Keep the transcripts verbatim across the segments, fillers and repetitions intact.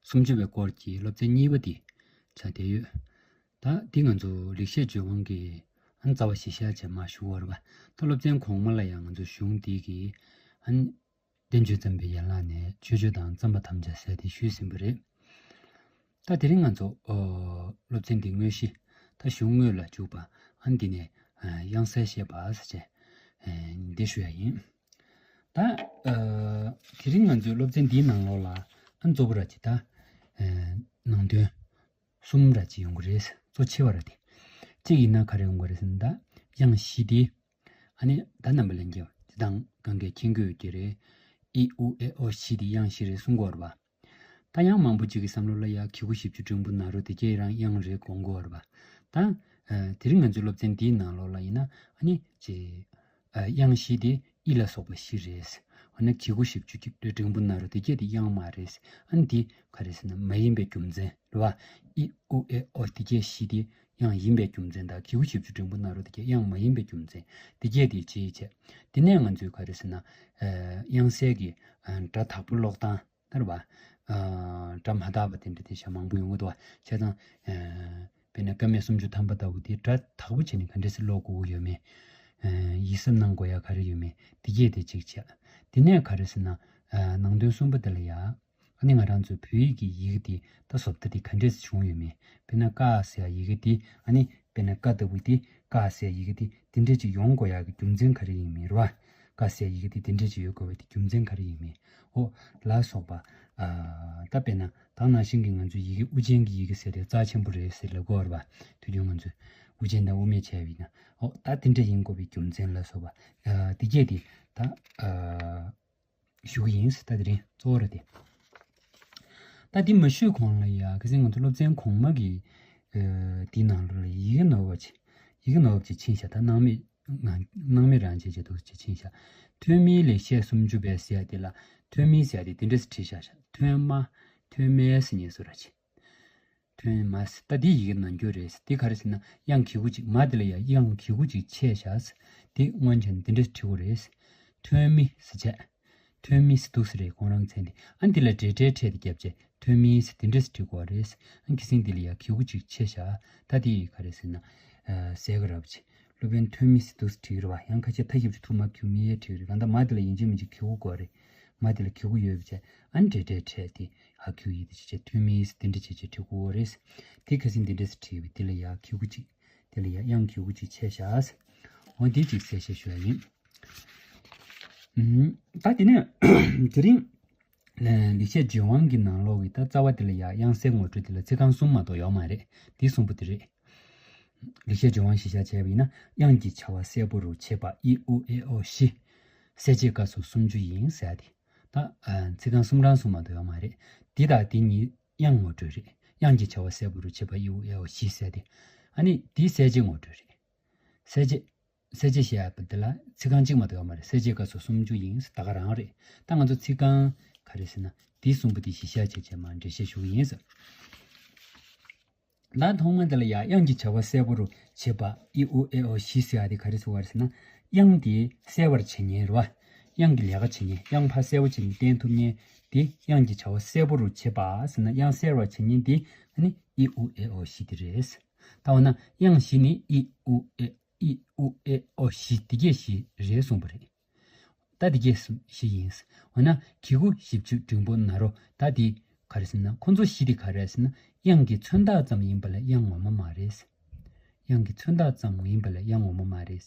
སུམ་ཅུ་པའི་སྐོར་གྱི་སློབ་ཚན་གཉིས་པ་དེ་ཆགས་བསྡད་ཡོད། ད་འདི་ང་ཚོ་ལེགས་བཤད་ལྗོན་དབང་གི་ཨ་ནི་རྩ་བ་གཞི་བཞག་བྱས་མར་ཞུ་བ་རེད་པ། ད་སློབ་ཚན་གོང་མ་ལ་ཡང་ང་ཚོ་གཞུང་འདི་གི་ཨ་ནི་བསྟན་བཅོས་རྩོམ་པའི་ཡན་ལག་ནས་མཆོད་བརྗོད་དང་རྩོམ་པར་དམ་བཅའ་ཟེར་དེ་ཞུས་ཟིན་པ་རེད། ད་དེ་རིང་ང་ཚོ་ཨོ་སློབ་ཚན་འདི་དངོས་གཞི་ད་གཞུང་དངོས་ལ་འཇུག་པ་ཨ་ནི་འདི་ནས་ཨ་དབྱངས་གསལ་བཤད་པ་ཟེར་བྱས་ཨ་འདི་ཞུ་ཡ་ཡིན། ད་ཨ་དེ་རིང་ང་ཚོའི་སློབ་ཚན་འདིའི་ནང་ལོགས་ལ་ཨ་གཙོ་བོ་ར་ཅིག་ད་ཨ་ནང་དོན་གསུམ་ར་ཅིག་ཡོང་གི་རེད། གཙོ་ཆེ་བ་ར་དེ་གཅིག་ཡིན་ན་ག་རེ་ཡོང་གི་རེད་ཟེར་ན། ད་དབྱངས་བཞི་དེ་ཨ་ནི་ད་རྣམ་པ་ལྷན་རྒྱས་པ་དེ་དང་གང་གས་མཁྱེན་གྱི་ཡོད་ཀྱི་རེད། ཨི་ཨུ་ཨེ་ཨོ་བཞི་དེ་དབྱངས་བཞི་རེད་གསུང་གི་ཡོད་རེད་པ། ད་ཡང་མང་པོ་ཅིག་གི་བསམ་བློ་ལ་ཡ་གི་གུ་བཞི་བཅུ་འབྲིང་པོ་ན་རོ་དེ་གས་རང་དབྱངས་རེད་དགོངས་ཀྱི་ཡོད་རེད་པ། ད་ཨ་དེ་རིང་ང་ཚོའི་སློབ་ཚན་འདིའི་ནང་ལོགས་ལ་ཡིན་ན་ཨ་ནི་ཅེ་ཨ་དབྱངས་བཞི་དེ་ཨི་ལ་སོགས་པ་བཞི་རེད། འོ་ན་གི་གུ་བཞི་བཅུ་གཅིག་འབྲིང་པོ་ན་རོ་དེ་གས་དེ་དབྱངས་མ་རེད། ཨ་ནི་དེ་ག་རེ་ཟེར་ན་མ་ཡིན་པའི་རྒྱུ་མཚན་རེད་པ། ཨི་ཨུ་ཨེ་ཨོ་དེ་གས་བཞི་དེ་དབྱངས་ཡིན་པའི་རྒྱུ་མཚན་དང་གི་གུ་བཞི་བཅུ་འབྲིང་པོ་ན་རོ་དེ་གས་དབྱངས་མ་ཡིན་པའི་རྒྱུ་མཚན་དེ་གས་དེ་ཅི་བྱས། དེ་ནས་ང་ཚོས་ག་རེ་ཟེར་ན་ཨ་དབྱངས་གསལ་གྱི་ཨ་སྒྲ་དག་པོ་ཀློག་སྟངས་ལྟར་བ། ཨ་སྒྲ་མ་དག་པ་དེ་འདྲ་དེ་ཤ་མང་པོ་ཡོང་གི་འདུག་བ། བྱས་ཙང་ཨ་དཔེར་ན་ཀ་མད་སུམ་ཅུ་ཐམ་པ་ལྟ་བུ་དེ་སྒྲ་དག་པོ་བྱས་ནས་ག་འདྲ་སེ་ཀློག་དགོས་ཀྱི་ཡོད་མེད། ཨ་ཡིད་གཟབ་གནང་དགོས་ཡ་ག་རེ་ཡོད་མེད་དེ་གས་དེ་གཅིག་བྱས། དེ་ནས་ག་རེ་ཟེར་ན་ཨ་ནང་དོན་གསུམ་པ་དེ་ལ་ཡ། ཨ་ནི་ང་རང་ཚོའི་བོད་ཡིག་གི་ཡི་གེ་དེ་ད་བཟོ་ལྟ་དེ་ག་འདྲས་བྱུང་ཡོད་མེད། དཔེར་ན་ཀ་ཟེར་ཡ་ཡི་གེ་དེ་ཨ་ནི་དཔེར་ན་ཀ་ལྟ་བུ་དེ་ཀ་ཟེར་ཡ་ཡི་གེ་དེ་དེ་འདྲས་ཅིག་ཡོང་དགོས་ཡ་གི་རྒྱུ་མཚན་ག་རེ་ཡིན་མིན་རེད་བ། ཀ་ཟེར་ཡ་ཡི་གེ་དེ་དེ་འདྲས་ཅིག་ཡོད་དགོས་པའི་དེ་རྒྱུ་མཚན་ག་རེ་ཡིན་མིན། ཨོ་ལ་སོགས་པ། ཨ་ད་དཔེར་ན་ད་ནང་བཞིན་གྱི་ང་ཚོའི་ཡི་གེ་དབུ་ཅན་གྱི་ཡི་གེ་ཟེར་དེ་རྩ་ཆེན་པོ་རེད་ཟེར་ལབ་དགོས་རེད་བ། དུས་རྒྱུན་ང་ཚོས་དབུ་ཅན་དང་དབུ་མེད་བྱས་པ་ཡིན་ན། ཨོ་ད་དེ་འདྲས་ཡིན་དགོས་པའི་རྒྱུ་མཚན་ལ་སོགས་པ། ཨ་དེ་གས་དེ་ད་ཨ། ཞུ་གི་ཡིན། ད་དེ་རིང་གཙོ་བོ་ར་དེ། ད་དེ་མ་ཞུས་གོང་ལ་ཡ་ཁ་སང་ང་ཚོ་སློབ་ཚན་གོང་མ་གི་ཨ་དེའི་ནང་ལོགས་ལ་ཡི་གེ་ནོར་བ་ཅིག་ཡི་གེ་ནོར་བ་ཅིག་ཕྱིན་ཤག་ད་སྣང་མེད་ངང་སྣང་མེད་རང་བྱས་བྱས་འདུག་ཅིག་ཕྱིན་ཤག་ཐོན་མིའི་ལེགས་བཤད་སུམ་ཅུ་པའི་ཟེར་ཡ་དེ་ལ་ཐོན་མིའི་ཟེར་ཡ་དེ་དེ་འདྲས་སེ་བྲིས་བཞག་ཤག་ཐོན་མ། ཐོན་མའི་ཟེར་ཉན་སོ་ར་ཅིག་ཐོན་མ་ཟེར། ད་འདི་ཡི་གེ་ནོར་རྒྱུ་རེད། འདི་ག་རེ་ཟེར་ན་དབྱངས་གི་གུ་གཅིག་མ་དེ་ལ་ཡ་དབྱངས་གི་གུ་གཅིག་ཆད་བཞག་ཟེར། འདི་སྔོན་ཆད་ནས་འདི་འདྲས་བྲིས་དགོས་རེད། ཐོན་མི་ཟེར་བྱས། ཐོན་མི་ཟེར་འདུག་ཟེར་རེད་ཁོང་རང་མཚན་དེ། ཨ་འདི་ལ་འབྲེལ་སྒྲའི་ཕྲད་དེ་བརྒྱབ་བྱས་ཐོན་མི་ཟེར་འདི་འདྲས་བྲིས་དགོས་རེད། ཨ་གི་སིང་འདི་ལ་ཡ་གི་གུ་གཅིག་ཆད་བཞག་ད་འདི་ག་རེ་ཟེར་ན། ཨ་གསལ་ཁ་རབ་ཆེ། སློབ་དཔོན་ཐོན་མི་ཟེར་འདུག་ཟེར་བྲིས་རེད་བ། ཡང་ཁ་ཤས་ཐ་ཞབས་ཀྱུ་ཐུ་མ་གུ་མི་ཡ་བྲིས་རེད། གང་ལྟར་མ་དེ་ལ་ཡིན་གཅིག་མིན་གཅིག་གི་གུ་དགོས་རེད། མ་དེ་ལ་གི་གུ་ཡོད་པ་བྱས། ཨ་འབྲེལ་སྒྲའི་ཕྲད་དེ། ཨ་གི་གུ་ཡི་དེ་བྱས་བྱས་ཐོན་མི་ཟེར་དེ་འདྲ་བྱས་བྱས་བྲིས་དགོས་རེད། དེ་ཁ་སང་དེ་འདྲ་ཟེར་བྲིས་པའི་དེ་ལ་ཡ་གི་གུ་གཅིག་དེ་ལ་ཡ་དབྱངས་གི་གུ་གཅིག་ཆད་བཞག་འོ་འདི་གཅིག་གསལ་བཤད་ཞུ་ཡ་ཡིན། ཨུམ། ད་དེ་ནས་དེ་རིང་ལེགས་བཤད་ལྗོན་དབང་གི་ནང་ལོགས་ཀྱི་ད་རྩ་བ་དེ་ལ་ཡ་དབྱངས་གསལ་ངོ་སྤྲོད་དེ་ལ་ཚིག་རྐང་གསུམ་མ་གཏོགས་ཡོད་མ་རེད། དེ་གསུམ་པོ་དེ་རེད། ལེགས་བཤད་ལྗོན་དབང་གཞི་བཞག་བྱས་པ་ཡིན་ན་དབྱངས་ཀྱི་བྱ་བ་གསལ་པོ་རུ་བྱེད་པ་ཨི་ཨུ་ཨེ་ཨོ་བཞི། གསལ་བྱེད་སྐབས་སུ་སུམ་ཅུ་ཡིན་ཟེར་ཏེ། ད་ཨ་ཚིག་རྐང་གསུམ་རང་གསུམ་མ་གཏོགས་ཡོད་མ་རེད། འདི་དང་འདི་གཉིས་དབྱངས་ངོ་སྤྲོད་རེད། དབྱངས་ཀྱི་བྱ་བ་གསལ་པོ་རུ་བྱེད་པ་ཨི་ཨུ་ཨེ་ཨོ་བཞི་ཟེར་ཏེ། ཨ་ནི་འདི་གསལ་བྱེད་ངོ་སྤྲོད་རེད། གསལ་བྱེད། གསལ་བྱེད་ཞེས་པ་འདི་ལ་ཚིག་རྐང་གཅིག་མ་གཏོགས་ཡོད་མ་རེད། གསལ་བྱེད་སྐབས་སུ་སུམ་ཅུ་ཡིན་ཟེར་ད་ག་རང་རེད། ད་ང་ཚོ་ཚིག་རྐང་ག་རེ་ཟེར་ན་འདི་གསུམ་པོ་འདི་གཞི་བཞག་བྱས་བྱས་མ་འགྲེལ་བཤད་ཞུ་གི་ཡིན་ཟེར། ད་ཐོག་མ་འདི་ལ་ཡ་དབྱངས་ཀྱི་བྱ་བ་གསལ་པོ་རུ་བྱེད་པ་ཨི་ཨུ་ཨེ་ཨོ་བཞི་ཟེར་བ་དེ་ག་རེ་ཟེར་བ་རེད་ཟེར་ན། དབྱངས་དེ་གསལ་བར་བྱེད་ཉན་རེད་བ། དབྱངས་ཀྱི་ལས་ཀ་བྱེད་ཉན། དབྱངས་ཕར་གསལ་པོ་བྱེད་ཉན་བསྟན་ཐུབ་ཉན་དེ་དབྱངས་ཀྱི་བྱ་བ་གསལ་པོ་རུ་བྱེད་པ་ཟེར་ན་དབྱངས་གསལ་བར་བྱེད་ཉན་དེ་ཨ་ནི་ཨི་ཨུ་ཨེ་ཨོ་བཞི་དེ་རེད། ད་འོ་ན་དབྱངས་བཞི་ནི་ཨི་ཨུ་ཨེ་ཨི་ཨུ་ཨེ་ཨོ་བཞི་དེ་གས་བཞི་རེད་གསུངས་པ་རེད། ད་དེ་གས་བཞི་ཡིན། འོ་ན་གི་གུ་བཞི་བཅུ་འབྲིང་པོ་ན་རོ་ད་དེ་ག་རེ་ཟེར་ན་ཁོ་ཚོ་བཞི་དེ་ག་རེ་ཟེར་ན་དབྱངས་ཀྱི་མཚོན་རྟགས་ཙམ་ཡིན་པ་ལས་དབྱངས་ངོ་མ་མ་རེད། དབྱངས་ཀྱི་མཚོན་རྟགས་ཙམ་ཡིན་པ་ལས་དབྱངས་ངོ་མ་མ་རེད།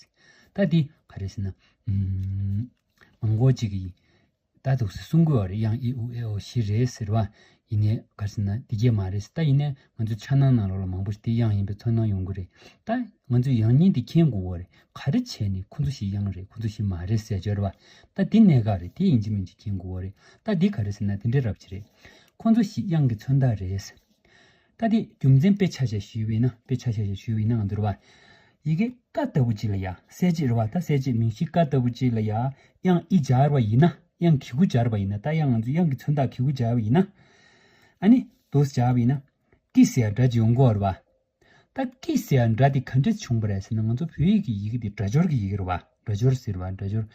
ད་དེ་ག་རེ་ཟེར་ན་ཨུམ། མང་པོ་ཅིག་གིས་ད་འདུག་སེ་གསུང་གི་ཡོད་རེད། དབྱངས་ཨི་ཨུ་ཨེ་ཨོ་བཞི་རེད་ཟེར་བ། ཡིན་ནའི་ག་རེ་ཟེར་ན་དེ་གས་མ་རེད། ད་ཡིན་ནའི་ང་ཚོ་འཆར་སྣང་ནང་ལོགས་ལ་མང་པོ་ཞིག་དེ་དབྱངས་ཡིན་པའི་ཚོར་སྣང་ཡོང་གི་རེད། ད་ང་ཚོས་ཡང་སྙིང་དེ་མཁྱེན་དགོས་པ་རེད། ག་རེ་བྱས་ནས་ཁོ་ཚོ་བཞི་དབྱངས་རེད། ཁོ་ཚོ་བཞི་མ་རེད་ཟེར་ཡོད་རེད་བ། ད་དེ་གནད་འགག་རེད། དེ་ཡིན་གཅིག་མིན་གཅིག་མཁྱེན་དགོས་པ་རེད། ད་དེ་ག་རེ་ཟེར་ན་དེ་འདྲའི་རབ་ཅིག་རེད། ཁོ་ཚོ་བཞི་དབྱངས་ཀྱི་མཚོན་རྟགས་རེད། ད་དེ་རྒྱུ་མཚན་དཔེ་ཆ་བཞག་ཞུས་པ་ཡིན་ན། དཔེ་ཆ་བཞག་ཞུས་པ་ཡིན་ན་ང་ཚོ་རེད་བ། ཡི་གེ་ཀ་ལྟ་བུ་ཅིག་ལ་ཡ་གསལ་བྱེད་རེད་བ། ད་གསལ་བྱེད་མིང་གཞི་ཀ་ལྟ་བུ་ཅིག་ལ་ཡ་དབྱངས་ཨི་སྦྱར་བ་ཡིན་ན། དབྱངས་གི་གུ་སྦྱར་བ་ཡིན་ན། ད་དབྱངས་ང་ཚོ་དབྱངས་ཀྱི་མཚོན་རྟགས་གི་གུ་སྦྱར་བ་ཡིན་ན། ཨ་ནི་འདུག་སྦྱར་བ་ཡིན་ན། ཀི་ཟེར་སྒྲ་ཅིག་ཡོང་གི་ཡོད་རེད་བ། ད་ཀི་ཟེར་སྒྲ་དེ་ག་འདྲས་བྱུང་བ་རེད་ཟེར་ན། ང་ཚོ་བོད་ཡིག་གི་ཡི་གེ་དེ་སྒྲ་སྦྱོར་གྱི་ཡི་གེ་རེད་བ། སྒྲ་སྦྱོར་ཟེར་བ། སྒྲ་སྦྱོར།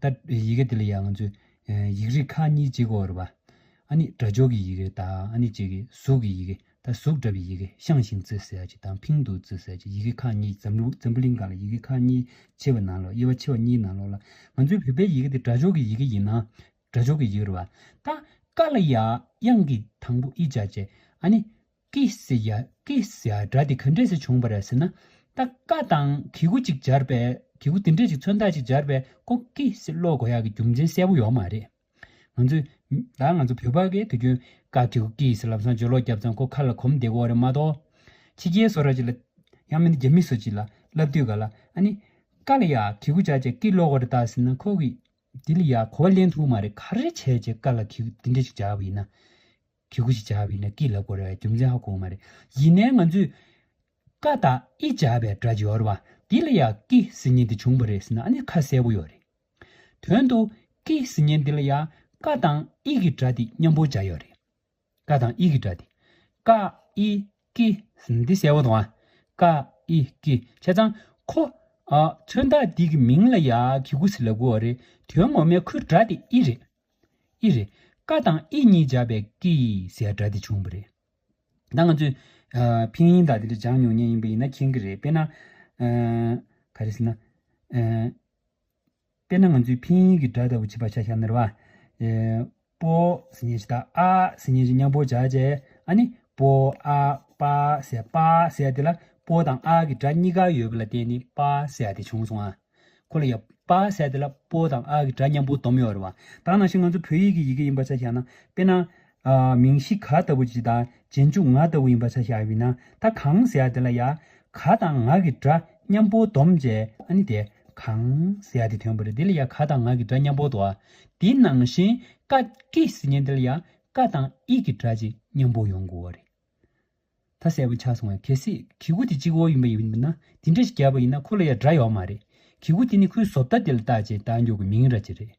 ད་ཡི་གེ་དེ་ལ་ཡང་ང་ཚོས་ཨ་ཡིག་རིགས་ཁག་གཉིས་བྱེད་ཀྱི་ཡོད་རེད་བ། ཨ་ནི་སྒྲ་སྦྱོར་གྱི་ཡི་གེ་དང་ཨ་ནི་གཅིག་གི་གཟུགས་ཀྱི་ཡི་གེ། ད་གཟུགས་འདྲ་བའི་ཡི་གེ་ཤང་ཞིང་ཙི་ཟེར་ཡ་ཅིག་དང་ཕིང་དུ་ཙི་ཟེར་ཡ་ཅིག་ཡི་གེ་ཁག་གཉིས། འཛམ་བུ་འཛམ་བུ་གླིང་སྒང་ལ་ཡི་གེ་ཁག་གཉིས་ཕྱེ་བའི་ནང་ལོགས། དབྱེ་བ་ཕྱེ་བ་གཉིས་ནང་ལོགས་ལ་ང་ཚོའི་བོད་པའི་ཡི་གེ་དེ་སྒྲ་སྦྱོར་གྱི་ཡི་གེ་ཡིན་ན། སྒྲ་སྦྱོར་གྱི་ཡི་གེ་རེད་བ། ད་ཀ་ལ་ཡ་དབྱངས་ཀྱི་དང་པོ་ཨི་སྦྱར་བྱས། ཨ་ནི་ཀི་ཟེར་ཡ་ཀི་ཟེར་ཡ་སྒྲ་དེ་ག་འདྲས་སེ་བྱུང་བ་རེད་ཟེར་ན། ད་ཀ་དང་གི་གུ་གཅིག་སྦྱར་བས། གི་གུ་དེ་འདྲས་ཅིག་མཚོན་རྟགས་ཅིག་སྦྱར་བས་ཁོ་ཀི་ཟེར་ཀློག་དགོས་ཡག་གི་རྒྱུ་མཚན་གསལ་པོ་ཡོད་མ་རེད། ང་ཚོས་ད་ང་ཚོ་བོད་པ་གིས་དུས་རྒྱུན་ཀ་གི་གུ་ཀི་ཟེར་ལམ་སང་སྦྱོར་ཀློག་བརྒྱབ་ཙང་ཁོ་ཁ་ལ་གོམས་བསྡད་ཀྱི་ཡོད་རེད་མ་གཏོགས། ཕྱི་རྒྱལ་བཟོ་འདྲ་ཅིག་ལ་ཡང་མིན་ན་རྒྱ་མི་བཟོ་ཅིག་ལ་ལབ་དུས་ག་ལ་ཨ་ནི་ཀ་ལ་ཡ་གི་གུ་སྦྱར་བྱས་ཀི་ཀློག་དགོས་རེད་ད་ཟེར་ན་ཁོ་གིས་དེ་ལ་ཡ་གོ་བ་ལེན་ཐུབ་མ་རེད། ག་རེ་བྱས་བྱས་ཀ་ལ་གི་གུ་དེ་འདྲ་ཅིག་སྦྱར་བ་ཡིན་ན། གི་གུ་ཞིག་སྦྱར་བ་ཡིན་ན་ཀི་ལབ་དགོས་རེད་བའི་རྒྱུ་མཚན་ཧ་གོ་མ་རེད། ཡིན་ནའི་ང་ཚོས་ཀ་དང་ཨི་སྦྱར་བའི་སྒྲ་ཅིག་ཡོད་རེད་བ། འདི་ལ་ཡང་ཀི་ཟེར་མཁན་དེ་བྱུང་བ་རེད་ཟེར་ན་ཨ་ནི་ཁ་གསལ་པོ་ཡོད་རེད། དོན་དུ་ཀི་ཟེར་མཁན་འདི་ལ་ཡང་ཀ་དང་ཨི་གི་སྒྲ་དེ་མཉམ་པོ་སྦྱར་ཡོད་རེད། ཀ་དང་ཨི་གི་སྒྲ་དེ། ཀ་ཨི་ཀི་ཟེར་ན་འདི་གསལ་པོ་འདུག་ཨ། ཀ་ཨི་ཀི་བྱས་ཙང་ཁོ། ཨ། མཚོན་རྟགས་འདི་གི་མིང་ལ་ཡང་གི་གུ་ཟེར་ལབ་དགོས་པ་རེད། དོན་ངོ་མའི་ཁོའི་སྒྲ་དེ་ཨི་རེད། ཨི་རེད། ཀ་དང་ཨི་གཉིས་སྦྱར་བའི་ཀི་ཟེར་སྒྲ་དེ་བྱུང་བ་རེད། ད་ང་ཚོས་ཨ། ཕིང་ཡིན་དང་དེ་འདྲ་སྦྱང་མྱོང་མཁན་ཡིན་པ་ཡིན་ན་མཁྱེན་གྱི་རེད། དཔེར་ན། ཨ། ག་རེ་ཟེར་ན། ཨ། དཔེར་ན་ང་ཚོའི་ཕིང་ཡིན་གྱི་སྒྲ་ལྟ་བུ་ཅིག་ཕར་ཆ་བཞག་ན་རེད་བ། ཨ། པོ་ཟེར་མཁན་ཞིག་དང་ཨ་ཟེར་མཁན་ཞིག་མཉམ་པོ་སྦྱར་བྱས། ཨ་ནི་པོ་ཨ་པ་ཟེར། པ་ཟེར་དེ་ལ་པོ་དང་ཨ་གི་སྒྲ་གཉིས་ཀ་ཡོད་པ་ལ་བརྟེན་ནས་པ་ཟེར་དེ་བྱུང་སོང་ཨ། ཁོ་ལ་ཡ་པ་ཟེར་དེ་ལ་པོ་དང་ཨ་གི་སྒྲ་མཉམ་པོ་སྡོམ་ཡོད་རེད་བ། ད་ནང་བཞིན་ང་ཚོ་བོད་ཡིག་གི་ཡི་གེ་ཡིན་པ་ཆ་བཞག་ན། དཔེར་ན། ཨ། མིང་གཞི་ག་ལྟ་བུ་ཅིག་དང་རྗེས་འཇུག་ང་ལྟ་བུ་ཡིན་པ་ཆ་བཞག་པ་ཡིན་ན། ད་གང་ཟེར་ཡ་དེ་ལ་ཡ་ག་དང་ང་གི་སྒྲ་མཉམ་པོ་སྡོམ་བྱས། ཨ་ནི་དེ་གང་ཟེར་ཡ་དེ་ཐོན་པ་རེད། དེ་ལ་ཡ་ག་དང་ང་གི་སྒྲ་མཉམ་པོ་འདུག་ཨ། དེ་ནང་བཞིན་ཀ་ཀི་ཟེར་མཁན་དེ་ལ་ཡ་ཀ་དང་ཨི་གི་སྒྲ་ཅིག་མཉམ་པོ་ཡོང་དགོས་པ་རེད། ད་གསལ་པོ་ཆགས་སོང་བས། གལ་སྲིད་གི་གུ་དེ་གཅིག་པོ་ཡིན་པ་ཡིན་ན། དེ་འདྲ་ཞིག་བརྒྱབ་པ་ཡིན་ན་ཁོ་ལ་ཡང་སྒྲ་ཡོད་མ་རེད། གི་གུ་དེ་ནི་ཁོའི་བཟོ་ལྟ་དེ་ལ་བལྟས་བྱས་བཏགས་རྒྱུ་གི་མིང་ར་ཅིག་རེད།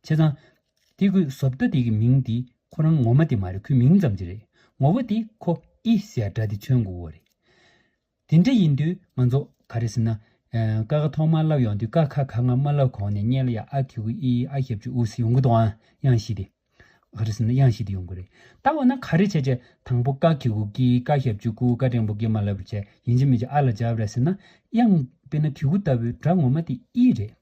བྱས་ཙང་། དེ་ཁོའི་བཟོ་ལྟ་དེ་གི་མིང་དེ་ཁོ་རང་ངོ་མ་དེ་མ་རེད། ཁོའི་མིང་ཙམ་ཅིག་རེད། ངོ་བོ་དེ་ཁོ་ཨི་ཟེར་སྒྲ་དེ་མཚོན་དགོས་པ་རེད། དེ་འདྲ་ཡིན་དུས་ང་ཚོ་ག་རེ་ཟེར་ན། ཨ། ཀ་ཁ་ཐོག་མར་ལབ་ཡོང་དུས་ཀ་ཁ་ག་ང་མ་ལབ་གོང་ནས་སྔོན་ལ་ཡ་ཨ་གི་གུ་ཨི། ཨ་ཞབས་ཀྱུ་ཨུ་ཟེར་ཡོང་གི་འདུག་ཨ། དབྱངས་བཞི་དེ། ག་རེ་ཟེར་ན་དབྱངས་བཞི་དེ་ཡོང་གི་རེད། ད་འོ་ན་ག་རེ་བྱས་བྱས་དང་པོ་ཀ་གི་གུ་ཀི། ཀ་ཞབས་ཀྱུ་ཀུ། ཀ་འགྲེང་བུ་ཀི། མ་ལབ་བྱས་ཡིན་གཅིག་མིན་གཅིག་ཨ་ལ་སྦྱར་བ་རེད་ཟེར་ན། དབྱངས་དཔེར་ན་གི་གུ་ལྟ་བུའི་སྒྲ་ངོ་མ་དེ་ཨི་རེད།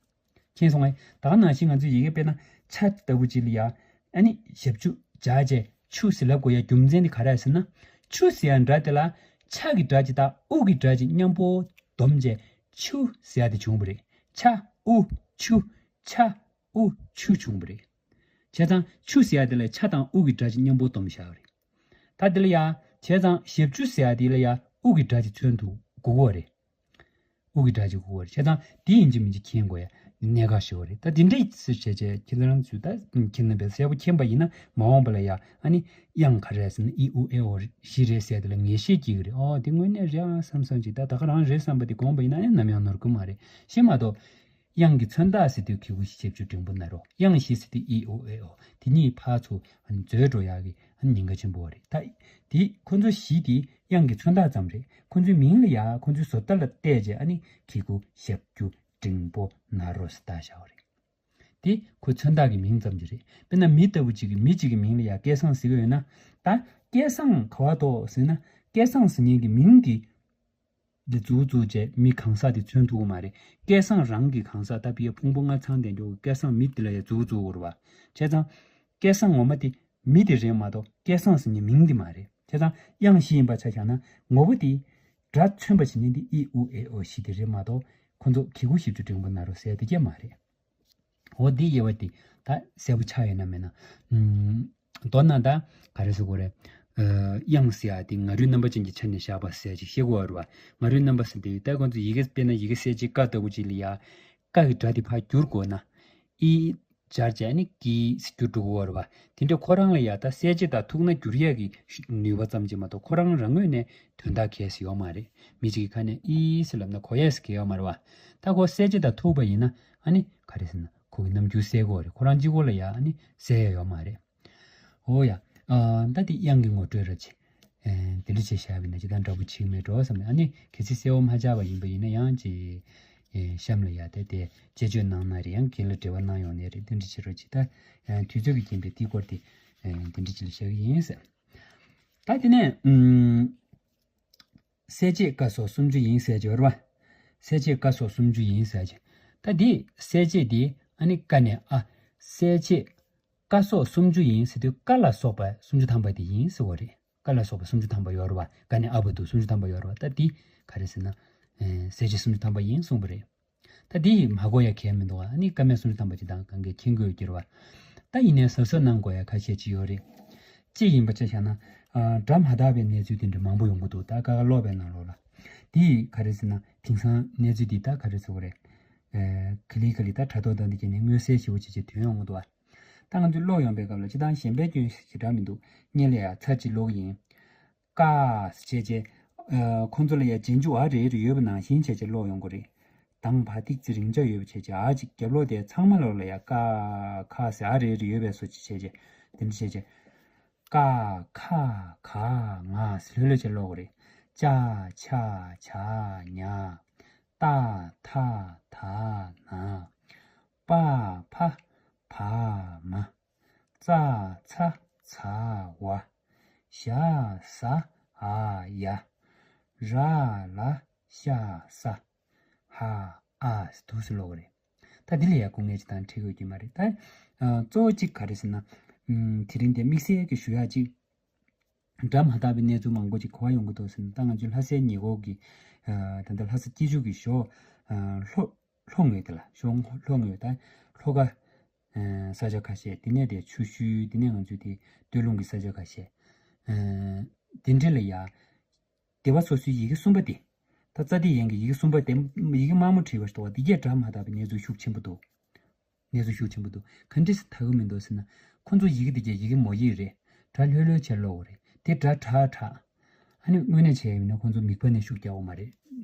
མཁྱེན་སོང་ངས། ད་ག་ནང་བཞིན་ང་ཚོའི་ཡི་གེ་དཔེར་ན་ཆ་ལྟ་བུ་ཅིག་ལ་ཡ། ཨ་ནི་ཞབས་ཀྱུ་སྦྱར་བྱས་ཆུ་ཟེར་ལབ་དགོས་ཡ་རྒྱུ་མཚན་དེ་ག་རེ་ཟེར་ན། ཆུ་ཟེར་ཡ་སྒྲ་དེ་ལ་ཆ་གི་སྒྲ་ཅིག་དང་ཨུ་གི་སྒྲ་ཅིག་མཉམ་པོ་སྡོམ་བྱས་ཆུ་ཟེར་ཡ་དེ་བྱུང་བ་རེད། ཆ་ཨུ་ཆུ། ཆ་ཨུ་ཆུ་བྱུང་བ་རེད། བྱས་ཙང་ཆུ་ཟེར་ཡ་དེ་ལ་ཆ་དང་ཨུ་གི་སྒྲ་ཅིག་མཉམ་པོ་སྡོམ་བཞག་པ་རེད། ད་དེ་ལ་ཡ། བྱས་ཙང་ཞབས་ཀྱུ་ཟེར་ཡ་དེ་ལ་ཡ་ཨུ་གི་སྒྲ་ཅིག་མཚོན་དུ་དགོས་པ་རེད། ཨུ་གི་སྒྲ་ཅིག་དགོས་པ་རེད། བྱས་ཙང་དེ་ཡིན་གཅིག་མིན་གཅིག་མཁྱེན་དགོས་ཡ་གནད་འགག་ཞིག་རེད། ད་དེ་འདྲ་ཞིག་བྱས་བྱས་ཁྱེད་རང་ཚོས་ད་ཁྱེད་རྣམ་པས་གསལ་པོ་མཁྱེན་པ་ཡིན་ན། མ་འོངས་པ་ལ་ཡ་ཨ་ནི་དབྱངས་ག་རེ་ཟེར་ན་ཨི་ཨུ་ཨེ་ཨོ་བཞི་རེད་ཟེར་དེ་ལ་ངེས་ཤེས་སྐྱེ་གི་རེད། ཨོ་དེ་དངོས་གནས་རེད་ཨ་བསམ་བསམ་ཅིག་ད་ད་ག་རང་རེད་བསམ་པ་དེ་དགོངས་པ་ཡིན་ན་ཨེ་ནམ་ཡང་ནོར་གི་མ་རེད། ཤེས་མ་གཏོགས། དབྱངས་ཀྱི་མཚོན་རྟགས་ཟེར་དུས་གི་གུ་ཞབས་ཀྱུ་འགྲེང་བུ་ན་རོ། དབྱངས་བཞི་ཟེར་དུས་ཨི་ཨོ་ཨེ་ཨོ། དེ་གཉིས་ཕར་ཚུར་ཨ་ནི་འཛོལ་འགྲོ་ཡག་གི་ཨ་ནི་ཉེན་ཁ་ཆེན་པོ་རེད། ད་དེ་ཁོ་ཚོ་བཞི་དེ་དབྱངས་ཀྱི་མཚོན་རྟགས་ཙམ་རེད། ཁོ་ཚོའི་མིང་ལ་ཡ་ཁོ་ཚོའི་བཟོ་ལྟ་ལ་བལྟས་བྱས་ཨ་ནི་གི་གུ་ཞབས་ཀྱུ་འགྲེང་བུ་ན་རོ་ཟེར་བཏགས་བཞག་པ་རེད། དེ་ཁོའི་མཚོན་རྟགས་ཀྱི་མིང་ཙམ་ཅིག་རེད། དཔེར་ན་མི་ལྟ་བུ་གཅིག་གི་མི་གཅིག་གི་མིང་ལ་ཡ་སྐལ་བཟང་ཟེར་གྱི་ཡོད་ན། ད་སྐལ་བཟང་ག་བ་དོ་ཟེར་ན། སྐལ་བཟང་ཟེར་མཁན་གྱི་མིང་དེ། འདི་མཛུབ་བཙུགས་བྱས་མི་གང་ཟག་དེ་མཚོན་ཐུབ་ཀྱི་མ་རེད། སྐལ་བཟང་རང་གི་གང་ཟག་ད་ཕི་ཡ་ཕུང་པོ་ལྔ་ཚང་ལྡན་འགྲོ་གི་སྐལ་བཟང་མི་དེ་ལ་ཡ་མཛུབ་བཙུགས་དགོས་རེད་བ། བྱས་ཙང་། སྐལ་བཟང་ངོ་མ་དེ་མི་དེ་རེད་མ་གཏོགས་སྐལ་བཟང་ཟེར་མཁན་མིང་དེ་མ་རེད། བྱས་ཙང་དབྱངས་བཞི་ཡིན་པ་ཆ་བཞག་ན་ངོ་བོ་དེ་སྒྲ་མཚོན་པ་བྱེད་མཁན་དེ་ཨི་ཨུ་ཨེ་ཨོ་བཞི་དེ་རེད་མ་གཏོགས་ཁོ་ཚོ་གི་གུ་ཞབས་ཀྱུ་འགྲེང་བུ་ན་རོ་ཟེར་དེ་སྐད་མ་རེད། འོ་འདི་དབྱེ་བ་དེ་ད་གསལ་པོ་ཆགས་ཡོད་ན་མེད་ན། ཨུམ། མདོར་ན་ད་ག་རེ་ཟེར་དགོས་རེད། ཨ། དབྱངས་ཟེར་ཡ་དེ་ང་རོའི་རྣམ་པ་ཅན་གྱི་ཆ་ནས་བཞག་པ་ཟེར་ཅིག་བཤད་དགོས་རེད་བ། ང་རོའི་རྣམ་པ་ཟེར་དེ་ད་ཁོང་ཚོ་ཡི་གེ་དཔེར་ན་ཡི་གེ་གསལ་བྱེད་ཀ་ལྟ་བུ་ཅིག་ལ་ཡ། ཀ་གི་སྒྲ་དེ་ཕར་བསྒྱུར་དགོས་ན། ཨི་སྦྱར་བྱས་ནི་ཀི་ཟེར་བསྒྱུར་འགྲོ་གི་ཡོད་རེད་བ། དེ་འདྲ་ཁོ་རང་ལ་ཡ་ད་གསལ་བྱེད་དང་ཐུག་ན་བསྒྱུར་ཡས་ཀྱི་ནུས་པ་ཙམ་གྱིས་མ་གཏོགས་ཁོ་རང་རང་ངོས་ནས་དོན་དག་གལ་སྲིད་ཡོད་མ་རེད། མི་གཅིག་གི་ཁ་ནས་ཨི་ཟེར་ལབ་ན་གོ་ཡས་གལ་ཡོད་མ་རེད་བ། ད་ཁོ་གསལ་བྱེད་དང་ཐུག་པ་ཡིན་ན་ཨ་ནི་ག་རེ་ཟེར་ན་ཁོ་གི་རྣམ་འགྱུར་གསལ་གི་ཡོད་རེད། ཁོ་རང་གཅིག་པོ་ལ་ཡ་ཨ་ནི་གསལ་ཡས་ཡོད་མ་རེད། འོ་ཡ། ཨ། ད་དེ་དབྱངས་ཀྱི་ངོ་སྤྲོད་ར་ཅིག་ཨེ། དེ་འདྲ་བྱས་བཞག་པ་ཡིན་ན་ཅི་ལྟར་འདྲ་པོ་བྱེད་ཀྱི་མེད་འགྲོ་བསམ་ནས། ཨ་ནི་གལ་སྲིད་གསལ་པོ་མ་ཆགས་པ་ཡིན་པ་ཡིན་ན་ཡང་ཅིག་ཨེ། གཤམ་ལ་ཡ་དེ་དེ་དཔྱད་བརྗོད་གནང་ན་རེད། ཡང་རྒན་ལ་འབྲེལ་བ་གནང་ཡོང་ནའི་རེད། དེ་འདྲ་བྱེད་རོགས་ཅིག་ད་ཨེ། དུས་ཚོད་ཀྱི་རྐྱེན་པས་དེའི་སྐོར་དེ་ ཨེ་དེ་འདྲ་ཅིག་ལ་བཞག་གི་ཡིན་ཟེར། ད་དེ་ནས་ཨུམ། གསལ་བྱེད་ཀ་སོགས་སུམ་ཅུ་ཡིན་ཟེར་གྱི་ཡོད་རེད་བ། གསལ་བྱེད་ཀ་སོགས་སུམ་ཅུ་ཡིན་ཟེར་གྱི། ད་འདི་གསལ་བྱེད་འདི་ཨ་ནི་ཀ་ནས་ཨ། གསལ་བྱེད་ཀ་སོགས་སུམ་ཅུ་ཡིན་ཟེར་དུས་ཀ་ལ་སོགས་པ་སུམ་ཅུ་ཐམ་པ་དེ་ཡིན་ཟེར་བ་རེད། ཀ་ལ་སོགས་པ་སུམ་ཅུ་ཐམ་པ་ཡོད་རེད་བ། ཀ་ནས་ཨ་བར་དུ་སུམ་ཅུ་ཐམ་པ་ཡོད་རེད་བ། ད་འདི་ག་རེ་ཟེར་ན། ཨེ་གསལ་བྱེད་སུམ་ཅུ་ཐམ་པ་ཡིན་གསུངས་པ་རེད། ད་འདི་ཡིས་མ་གོ་ཡ་གལ་མི་འདུག་ཨ་ནི་ཀ་མད་སུམ་ཅུ་ཐམ་པ་ཅིག་དང་གང་གས་མཁྱེན་དགོས་ཀྱི་རེད་བ། ད་ཡིན་ནའི་གཟབ་གཟབ་གནང་དགོས་ཡ་ཁ་ཤས་ཅིག་ཡོད་རེད། གཅིག་ཡིན་པ་ཆ་བཞག་ན། ཨ་སྒྲ་མ་དག་པའི་གནས་ཚུལ་དེ་འདྲ་མང་པོ་ཡོང་གི་འདུག་ད་ཀ་ཁ་ཀློག་པའི་ནང་ལོགས་ལ། འདི་ཡིས་ག་རེ་ཟེར་ན་དེང་སང་གནས་ཚུལ་འདི་ད་ག་རེ་ཟེར་དགོས་རེད། ཨེ་ག་ལེ་ག་ལེ་ད་དྲ་ཐོག་དང་འདི་བྱས་ནས་མངོན་གསལ་ཞེ་པོ་ཅིག་ཅིག་ཐོན་ཡོང་གི་འདུག་བ། ད་ང་ཚོས་ཀློག་ཡོང་པའི་སྐབས་ལ་སྤྱིར་བཏང་གཞན་པའི་སྐྱོན་ཞིག་འདྲ་མི་འདུག་སྔོན་ལ་ཡ་ཚར་གཅིག་ཀློག་གི་ཡིན། ཀ་ཟེར་བྱས་རྗེས། ཨ་ཁོང་ཚོ་ལ་ཡ་རྗེས་འཇུག་ཨ་རེ་རེ་ཡོད་པ་ནང་བཞིན་བྱས་བྱས་ཀློག་ཡོང་གི་རེད། དང་བ་ཏིག་ཙི་རིང་ཆ་ཡོད་པ་བྱས་བྱས་ཨ་ཅིག་རྒྱབ་ལོགས་དེ་ཚང་མ་ལོགས་ལ་ཡ་ཀ་ཁ་ཟེར་ཨ་རེ་རེ་ཡོད་པའི་བཟོ་ཅིག་བྱས་བྱས་དེ་འདྲ་བྱས་བྱས། ཀ་ཁ་ག་ང་ཟེར་ལྷོད་ལྷོད་བྱས་ཀློག་གི་རེད། ཅ་ཆ་ཇ་ཉ། ཏ་ཐ་ད་ན། པ་ཕ་བ་མ། ཙ་ཚ་ཛ་ཝ། ཞ་ཟ་འ་ཡ། ར་ལ་ཤ་ས། ཧ་ཨ་ཟེར་འདུག་སེ་ཀློག་གི་རེད། ད་འདི་ལ་ཡ་སྐུ་ངལ་ཅིག་དང་འཕྲད་དགོས་ཀྱི་མ་རེད་ད། ཨ་གཙོ་བོ་གཅིག་ག་རེ་ཟེར་ན། ཨུམ་དེ་རིང་དེ་དམིགས་བསལ་གྱི་ཞུ་ཡག་ཅིག་སྒྲ་མ་དག་པའི་གནས་ཚུལ་མང་པོ་ཅིག་གོ་བ་ཡོང་གི་འདུག་ཟེར་ན། ད་ང་ཚོའི་ལྷ་སའི་ཉེ་འཁོར་གྱི་ཨ་ད་ལྟ་ལྷ་ས་སྐྱིད་ཆུ་གི་ཞོ་ཨ་ལྷོ་ལྷོ་ངོས་དེ་ལ་ཞོ་ལྷོ་ངོས་ད་ལྷོ་ཁ་ཨ་ས་ཆ་ཁ་ཤས། དེ་ནས་དེ་ཆུ་ཤུལ། དེ་ནས་ང་ཚོའི་དེ་སྟོད་ལུང་གི་ས་ཆ་ཁ་ཤས། ཨ་དེ་འདྲ་ལ་ཡ་སྡེ་པ་སོ་སོའི་ཡི་གེ་གསུམ་པ་དེ། ད་ཙ་དེ་ཡན་གྱི་ཡི་གེ་གསུམ་པ་དེ། ཡི་གེ་དམར་མོ་བྲིས་པ་ཞིག་འདུག་བ། དེ་གས་སྒྲ་མ་དག་པའི་གནས་ཚུལ་ཤུགས་ཆེན་པོ་འདུག་གནས་ཚུལ་ཤུགས་ཆེན་པོ་འདུག་ག་འདྲས་སེ་དག་གི་མི་འདུག་ཟེར་ན། ཁོ་ཚོ་ཡི་གེ་འདི་གའི་ཡི་གེ་མོ་ཡིག་རེད། སྒྲ་ལྷོད་ལྷོད་བྱས་ཀློག་གི་རེད། དེ་སྒྲ་དྲག་དྲག་ཨ་ནི་དངོས་གནས་བྱས་ཡིན་ན་ཁོ་ཚོ་མིད་པ་ནས་ཤུགས་རྒྱག་དགོས་མ་རེད།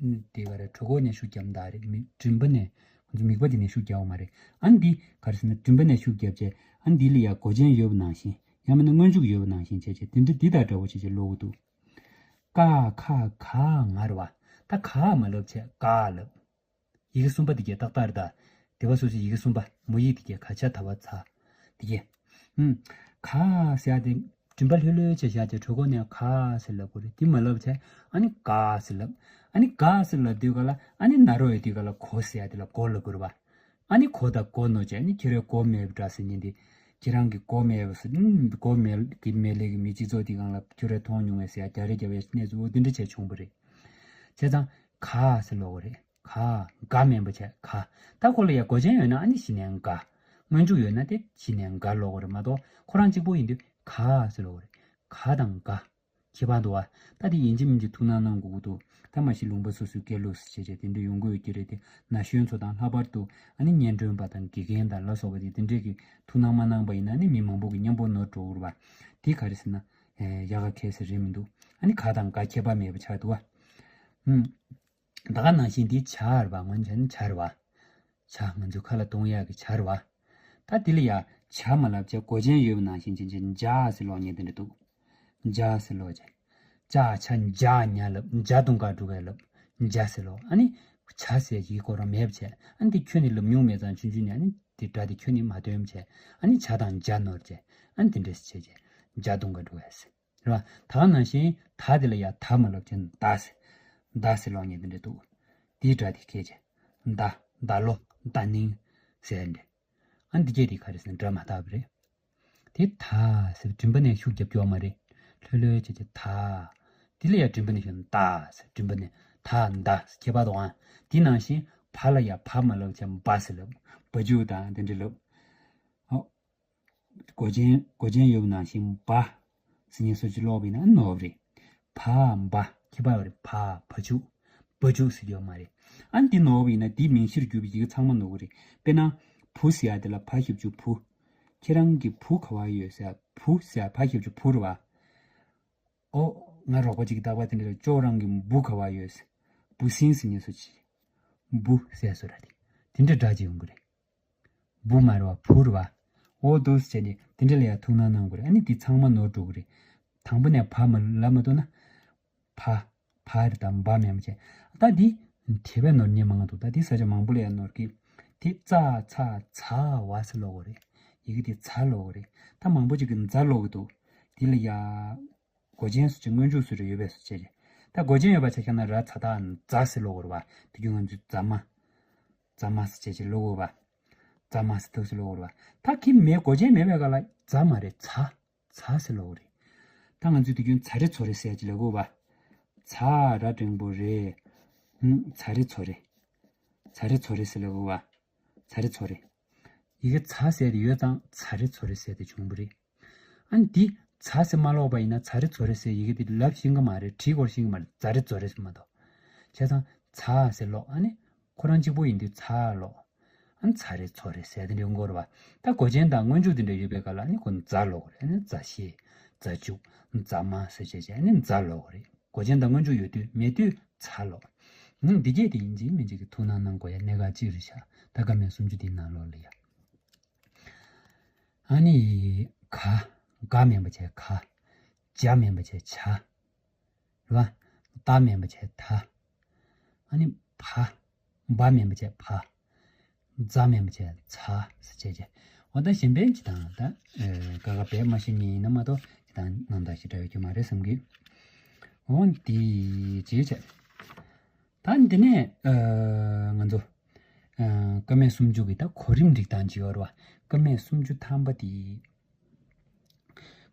དེ་ག་རེ་གྲོད་ཁོག་ནས་ཤུགས་རྒྱབ་ན་ད་རེད། མི་མགྲིན་པ་ནས། ཁོ་ཚོ་མིད་པ་དེ་ནས་ཤུགས་རྒྱག་དགོས་མ་རེད། ཨ་ནི་འདི་ག་རེ་ཟེར་ན་མགྲིན་པ་ནས་ཤུགས་རྒྱབ་བྱས། ཨ་ནི་འདི་ལ་ཡ་མགོ་ཅན་ཡོད་པ་ནང་བཞིན། ཡང་མིན་ན་སྔོན་འཇུག་ཡོད་པ་ནང་བཞིན་བྱས་བྱས་དེ་འདྲ་འདི་དང་འདྲ་བོ་བྱས་བྱས་ཀློག་གི་འདུག་ཀ་ཁ་ག་ང་རེད་བ། ད་ག་མ་ལབ་བྱས་ཀ་ལབ། ཡི་གེ་གསུམ་པ་འདི་གས་ཏག་ཏག་རེད་ད། སྡེ་པ་སོ་སོའི་ཡི་གེ་གསུམ་པ། མོ་ཡིག་འདི་གས་ག་ཆ་ད་བ་ཚ། འདི་གས། ཨུམ། ག་ཟེར་ཡ་དེ་མགྲིན་པ་ལྷོད་ལྷོད་བྱས་བཞག་བྱས་གྲོད་ཁོག་ནས་ག་ཟེར་ལབ་དགོས་རེད། འདི་མ་ལབ་བྱས་ཨ་ནི་ག་ཟེར་ལབ། ཨ་ནི་ག་ཟེར་ལབ་དུས་ག་ལ་ཨ་ནི་ན་རོ་ཡོད་དུས་ག་ལ་གོ་ཟེར་ཡ་དེ་ལ་གོ་ལབ་དགོས་རེད་བ། ཨ་ནི་གོ་དང་གོ་ནོར་བྱས། ཨ་ནི་ཁྱོད་རའི་གོ་མེད་པ་འདྲ་ཟེར་མཁན་དེ། ཁྱེད་རང་གི་གོ་མེད་པ་ཟེར། ཨུམ། གོ་མེད་ཀྱི་མེད་ལས་ཀྱི་མི་སྤྱི་ཚོགས་དེ་སྒང་ལ་ཁྱོད་རའི་མཐོང་མྱོང་བས་ཟེར་ཡ་རྒྱག་རེས་རྒྱབ་ཡ་གནས་ཚུལ་འོ་དེ་འདྲ་བྱས་བྱུང་བ་རེད། བྱས་ཙང་ག་ཟེར་ཀློག་གི་རེད། ག། དགའ་མིན་པ་བྱས་ག། ད་ཁོ་ལ་ཡ་མགོ་ཅན་ཡོད་ན་ཨ་ནི་གཞི་ནས་དགའ། སྔོན་འཇུག་ཡོད་ན་དེ་གཞི་ནས་དགའ་ཀློག་གི་རེད་མ་གཏོགས་ཁོ་རང་གཅིག་པོ་ཡིན་དུས་ག་ཟེར་ཀློག་གི་རེད། ག་དང་དགའ། ཁྱད་པར་འདུག་བ། ད་དེ་ཡིན་གཅིག་མིན་གཅིག་ཐུགས་སྣང་གནང་དགོས་ཀྱི་འདུག་ད་མ་གཞི་ལུང་པ་སོ་སོའི་སྐད་ལུགས་སུ་བྱས་བྱས་དེ་འདྲ་ཡོང་གི་ཡོད་ཀྱི་རེད་དེ། ན་གཞོན་ཚོ་དང་ལྷག་པར་དུ་ཨ་ནི་སྙན་སྒྲོན་པ་དང་དགེ་རྒན་དང་ལ་སོགས་པ་དེ་དེ་འདྲས་ཀྱི་ཐུགས་སྣང་མ་གནང་པ་ཡིན་ན་ནི་མི་མང་པོ་གི་མཉམ་པོ་ནོར་འགྲོ་གི་རེད་བ། དེ་ག་རེ་ཟེར་ན། ཨེ་ཡག་ག་གལ་སྲིད་རེད་མི་འདུག་ཨ་ནི་ག་དང་དགའ་ཁྱད་པར་མེད་པ་ཆགས་འདུག་བ། ཧུམ། ད་ག་ནང་བཞིན་འདི་བྱ་རེད་བ། སྔོན་བྱས་ནི་བྱ་རེད་བ། བྱ་ང་ཚོའི་ཁ་ལ་གཏོང་ཡག་གི་བྱ་རེད་བ། ད་འདི་ལ་ཡ་བྱ་མ་ལབ་བྱས་མགོ་ཅན་ཡོད་པ་ནང་བཞིན་ཅན་ཅན་འཇའ་ཟེར་ཀློག་མཁན་དེ་འདྲ་འདུག་འཇའ་ཟེར་ཀློག་བྱས། ཅ་ཆ་འཇའ་ཉ་ལབ། འཇའ་དུང་དཀར་འབྲུག་གས་ལབ། འཇའ་ཟེར་ཀློག་ཨ་ནི་བྱ་ཟེར་ཡི་གེ་ཁོ་རང་མེད་པ་བྱས། ཨ་ནི་འདི་ཁྱོན་ནས་ལབ་མྱོང་མེད་ཙང་ཆུང་ཆུང་ནས་ཨ་ནི་འདི་སྒྲ་འདི་ཁྱོན་ནས་མ་ཐོན་བྱས། ཨ་ནི་བྱ་དང་འཇའ་ནོར་བྱས། ཨ་ནི་འདི་འདྲས་བྱས་བྱས་འཇའ་དུང་དཀར་འབྲུག་གས་ཟེར། རེད་བ། ད་ག་ནང་བཞིན་ད་དེ་ལ་ཡ་ད་མ་ལབ་བྱས་ད་ཟེར། ད་ཟེར་ཀློག་མཁན་དེ་འདྲ་འདུག་དེའི་སྒྲ་དེ་སྐད་ཅིག་ད། ད་ལོ། ད་ནིང་། ཟེར་འདྲ། ཨ་འདི་སྐད་དེ་ག་རེ་ཟེར་ན་སྒྲ་མ་དག་པ་རེད། དེ་ད་ཟེར་མགྲིན་པ་ནས་ཤུགས་རྒྱབ་རྒྱུ་མ་རེད། ལྷོད་ལྷོད་བྱས་བྱས་ད། དེ་ལ་ཡ་མགྲིན་པ་ནས་ཤུགས་ད་ཟེར་མགྲིན་པ་ནས་ད་ད་ཟེར་ཁྱད་པར་འདུག་ཨ། དེ་ནང་བཞིན་བ་ལ་ཡ་བ་མ་ལབ་བྱས་བ་ཟེར་ལབ། བ་ཕྱུགས་དང་དེ་འདྲ་ལབ། ཨོ། མགོ་ཅན་མགོ་ཅན་ཡོད་པ་ནང་བཞིན་བ་ཟེར་མཁན་སོ་ཅིག་ཀློག་པ་ཡིན་ན་ནོར་བ་རེད། བ་འབའ་ཁྱད་པར་རེད། བ་བ་ཕྱུགས། བ་ཕྱུགས་ཟེར་རྒྱུ་ཡོད་མ་རེད། ཨ་ནི་འདི་ནོར་བ་ཡིན་ན་འདི་མིང་གཞིར་གྱུར་པའི་ཡི་གེ་ཚང་མ་ནོར་གི་རེད། དཔེར་ན། བུ་ཟེར་ཡ་དེ་ལ་བ་ཞབས་ཀྱུ་བུ། ཁྱེད་རང་གི་བུ་ག་པར་ཡོད་ཟེར་ཡ། བུ་ཟེར་ཡ་བ་ཞབས་ཀྱུ་བུ་རེད་བ། ཨོ། ང་རོགས་པ་ཅིག་གིས་རྟག་པར་དེ་འདྲ་ལབ། ཅོག་རང་གི་འབུ་ག་པར་ཡོད་ཟེར། འབུ་སྲིན་ཟེར་མཁན་སོ་ཅིག་འབུ་ཟེར་སོ་ར་དེ། དེ་འདྲ་སྒྲ་ཅིག་ཡོང་གི་རེད། འབུ་མ་རེད་བ། བུ་རེད་བ། འོ་འདུག་སེ་བྱས་ནས་དེ་འདྲ་ལ་ཡ་ཐུགས་སྣང་གནང་དགོས་རེད། ཨ་ནི་དེ་ཚང་མ་ནོར་འགྲོ་གི་རེད། དང་པོ་ནས་བ་མ་ལབ་མ་ཐུབ་ན། བ། བ་རེད་དང་འབའ་མེད་མ་བྱས། ད་འདི་དེ་བས་ནོར་མཁན་མང་འདུག་ད་འདི་ས་ཆ་མང་པོ་ལ་ཡ་ནོར་གི། དེ་ཙ་ཚ་ཛ་ཝ་ཟེར་ཀློག་དགོས་རེད། ཡི་གེ་དེ་ཛ་ཀློག་གི་རེད། ད་མང་པོ་ཅིག་གིས་ཛ་ཀློག་གི་འདུག་དེ་ལ་ཡ། མགོ་ཅན་སུ་ཅིག་སྔོན་འཇུག་སུ་རེ་ཡོད་པས་སུ་བྱས་རེད། ད་མགོ་ཅན་ཡོད་པ་ཆ་བཞག་ན་ར་ཛ་ད་ཛ་ཟེར་ཀློག་གི་རེད་བ། དེ་རྒྱུན་ང་ཚོས་ཛ་མ། ཛ་མ་ཟེར་བྱས་ཀློག་གི་རེད་བ། ཛ་མ་ཟེར་ཐུག་ཟེར་ཀློག་གི་རེད་བ། ད་ཁྱི་མེད་མགོ་ཅན་མེད་པའི་སྐབས་ལ་ཛ་མ་རེད་ཛ། ཛ་ཟེར་ཀློག་གི་རེད། ད་ང་ཚོས་དེ་རྒྱུན་ཛ་རེ་ཛོ་རེ་ཟེར་གྱི་ལབ་དགོས་པ། ཛ་ར་འགྲེང་བུ་རེ། ཧུམ། ཛ་རེ་ཛོ་རེ། ཛ་རེ་ཛོ་རེ་ཟེར་ལབ་དགོས་པ། ཛ་རེ་ཛོ་རེ། ཡི་གེ་ཛ་ཟེར་དེ་ཡོད་ཙང་ཛ་རེ་ཛོ་རེ་ཟེར་དེ་བྱུང་བ་རེད། ཨ་ནི་འདི་ཛ་ཟེར་མ་ཀློག་པ་ཡིན་ན་ཛ་རེ་ཛོ་རེ་ཟེར་ཡི་གེ་དེ་ལབ་ཤེས་ཀྱི་མ་རེད། བྲིས་སྐོར་ཤེས་ཀྱི་མ་རེད། ཛ་རེ་ཛོ་རེ་ཟེར་མ་གཏོགས། བྱས་ཙང་ཛ་ཟེར་ཀློག་ཨ་ནི་ཁོ་རང་གཅིག་པོ་ཡིན་དུས་ཛ་ཀློག་ཨ་ནི་ཛ་རེ་ཛོ་རེ་ཟེར་དེ་འདྲའི་འགོར་བ། ད་མགོ་ཅན་དང་སྔོན་འཇུག་དེ་འདྲ་ཡོད་པའི་སྐབས་ལ་ཨ་ནི་ཁོ་ཛ་ཀློག་རེད། ཨ་ནི་ཛ་ཤེས། ཛ་ཅུག་ཛ་མ་ཟེར་བྱས་བྱས་ཨ་ནི་ཛ་ཀློག་རེད། མགོ་ཅན་དང་སྔོན་འཇུག་ཡོད་དུས་མེད་དུས་ཛ་ཀློག་ཨ་ནི་འདི་སྐད་དེ་ཡིན་གཅིག་མིན་གཅིག་གི་ཐུགས་སྣང་གནང་དགོས་ཡ་གནད་འགག་གཅིག་རེད་ཤག་ད་ཀ་མད་སུམ་ཅུ་དེའི་ནང་ལོགས་ལ་ཡ། ཨ་ནི། ག། ག་མིན་པ་བྱས་ག་ཇ་མིན་པ་བྱས་ཇ། རེད་བ། ད་མིན་པ་བྱས་ད། ཨ་ནི། བ། བ་མིན་པ་བྱས་བ། ཛ་མིན་པ་བྱས་ཛ་ཟེར་བྱས་བྱས། འོ་ད་གཞན་པའི་ཇི་ལྟར་ད། ཨེ། ཀ་ཁ་བས་མ་ཤེས་མཁན་ཡིན་ན་མ་གཏོགས་ཇི་ལྟར་རྣམ་དག་ཞེ་དྲག་ཡོད་ཀྱི་མ་རེད་བསམ་གི། འོ་འདི་ཅི་བྱས། ད་འདི་ནས་ཨ། ང་ཚོ་ཨ། ཀ་མད་སུམ་ཅུ་གི་ད་གོ་རིམ་སྒྲིག་སྟངས་ཅིག་ཡོད་རེད་བ། ཀ་མད་སུམ་ཅུ་ཐམ་པ་དེ།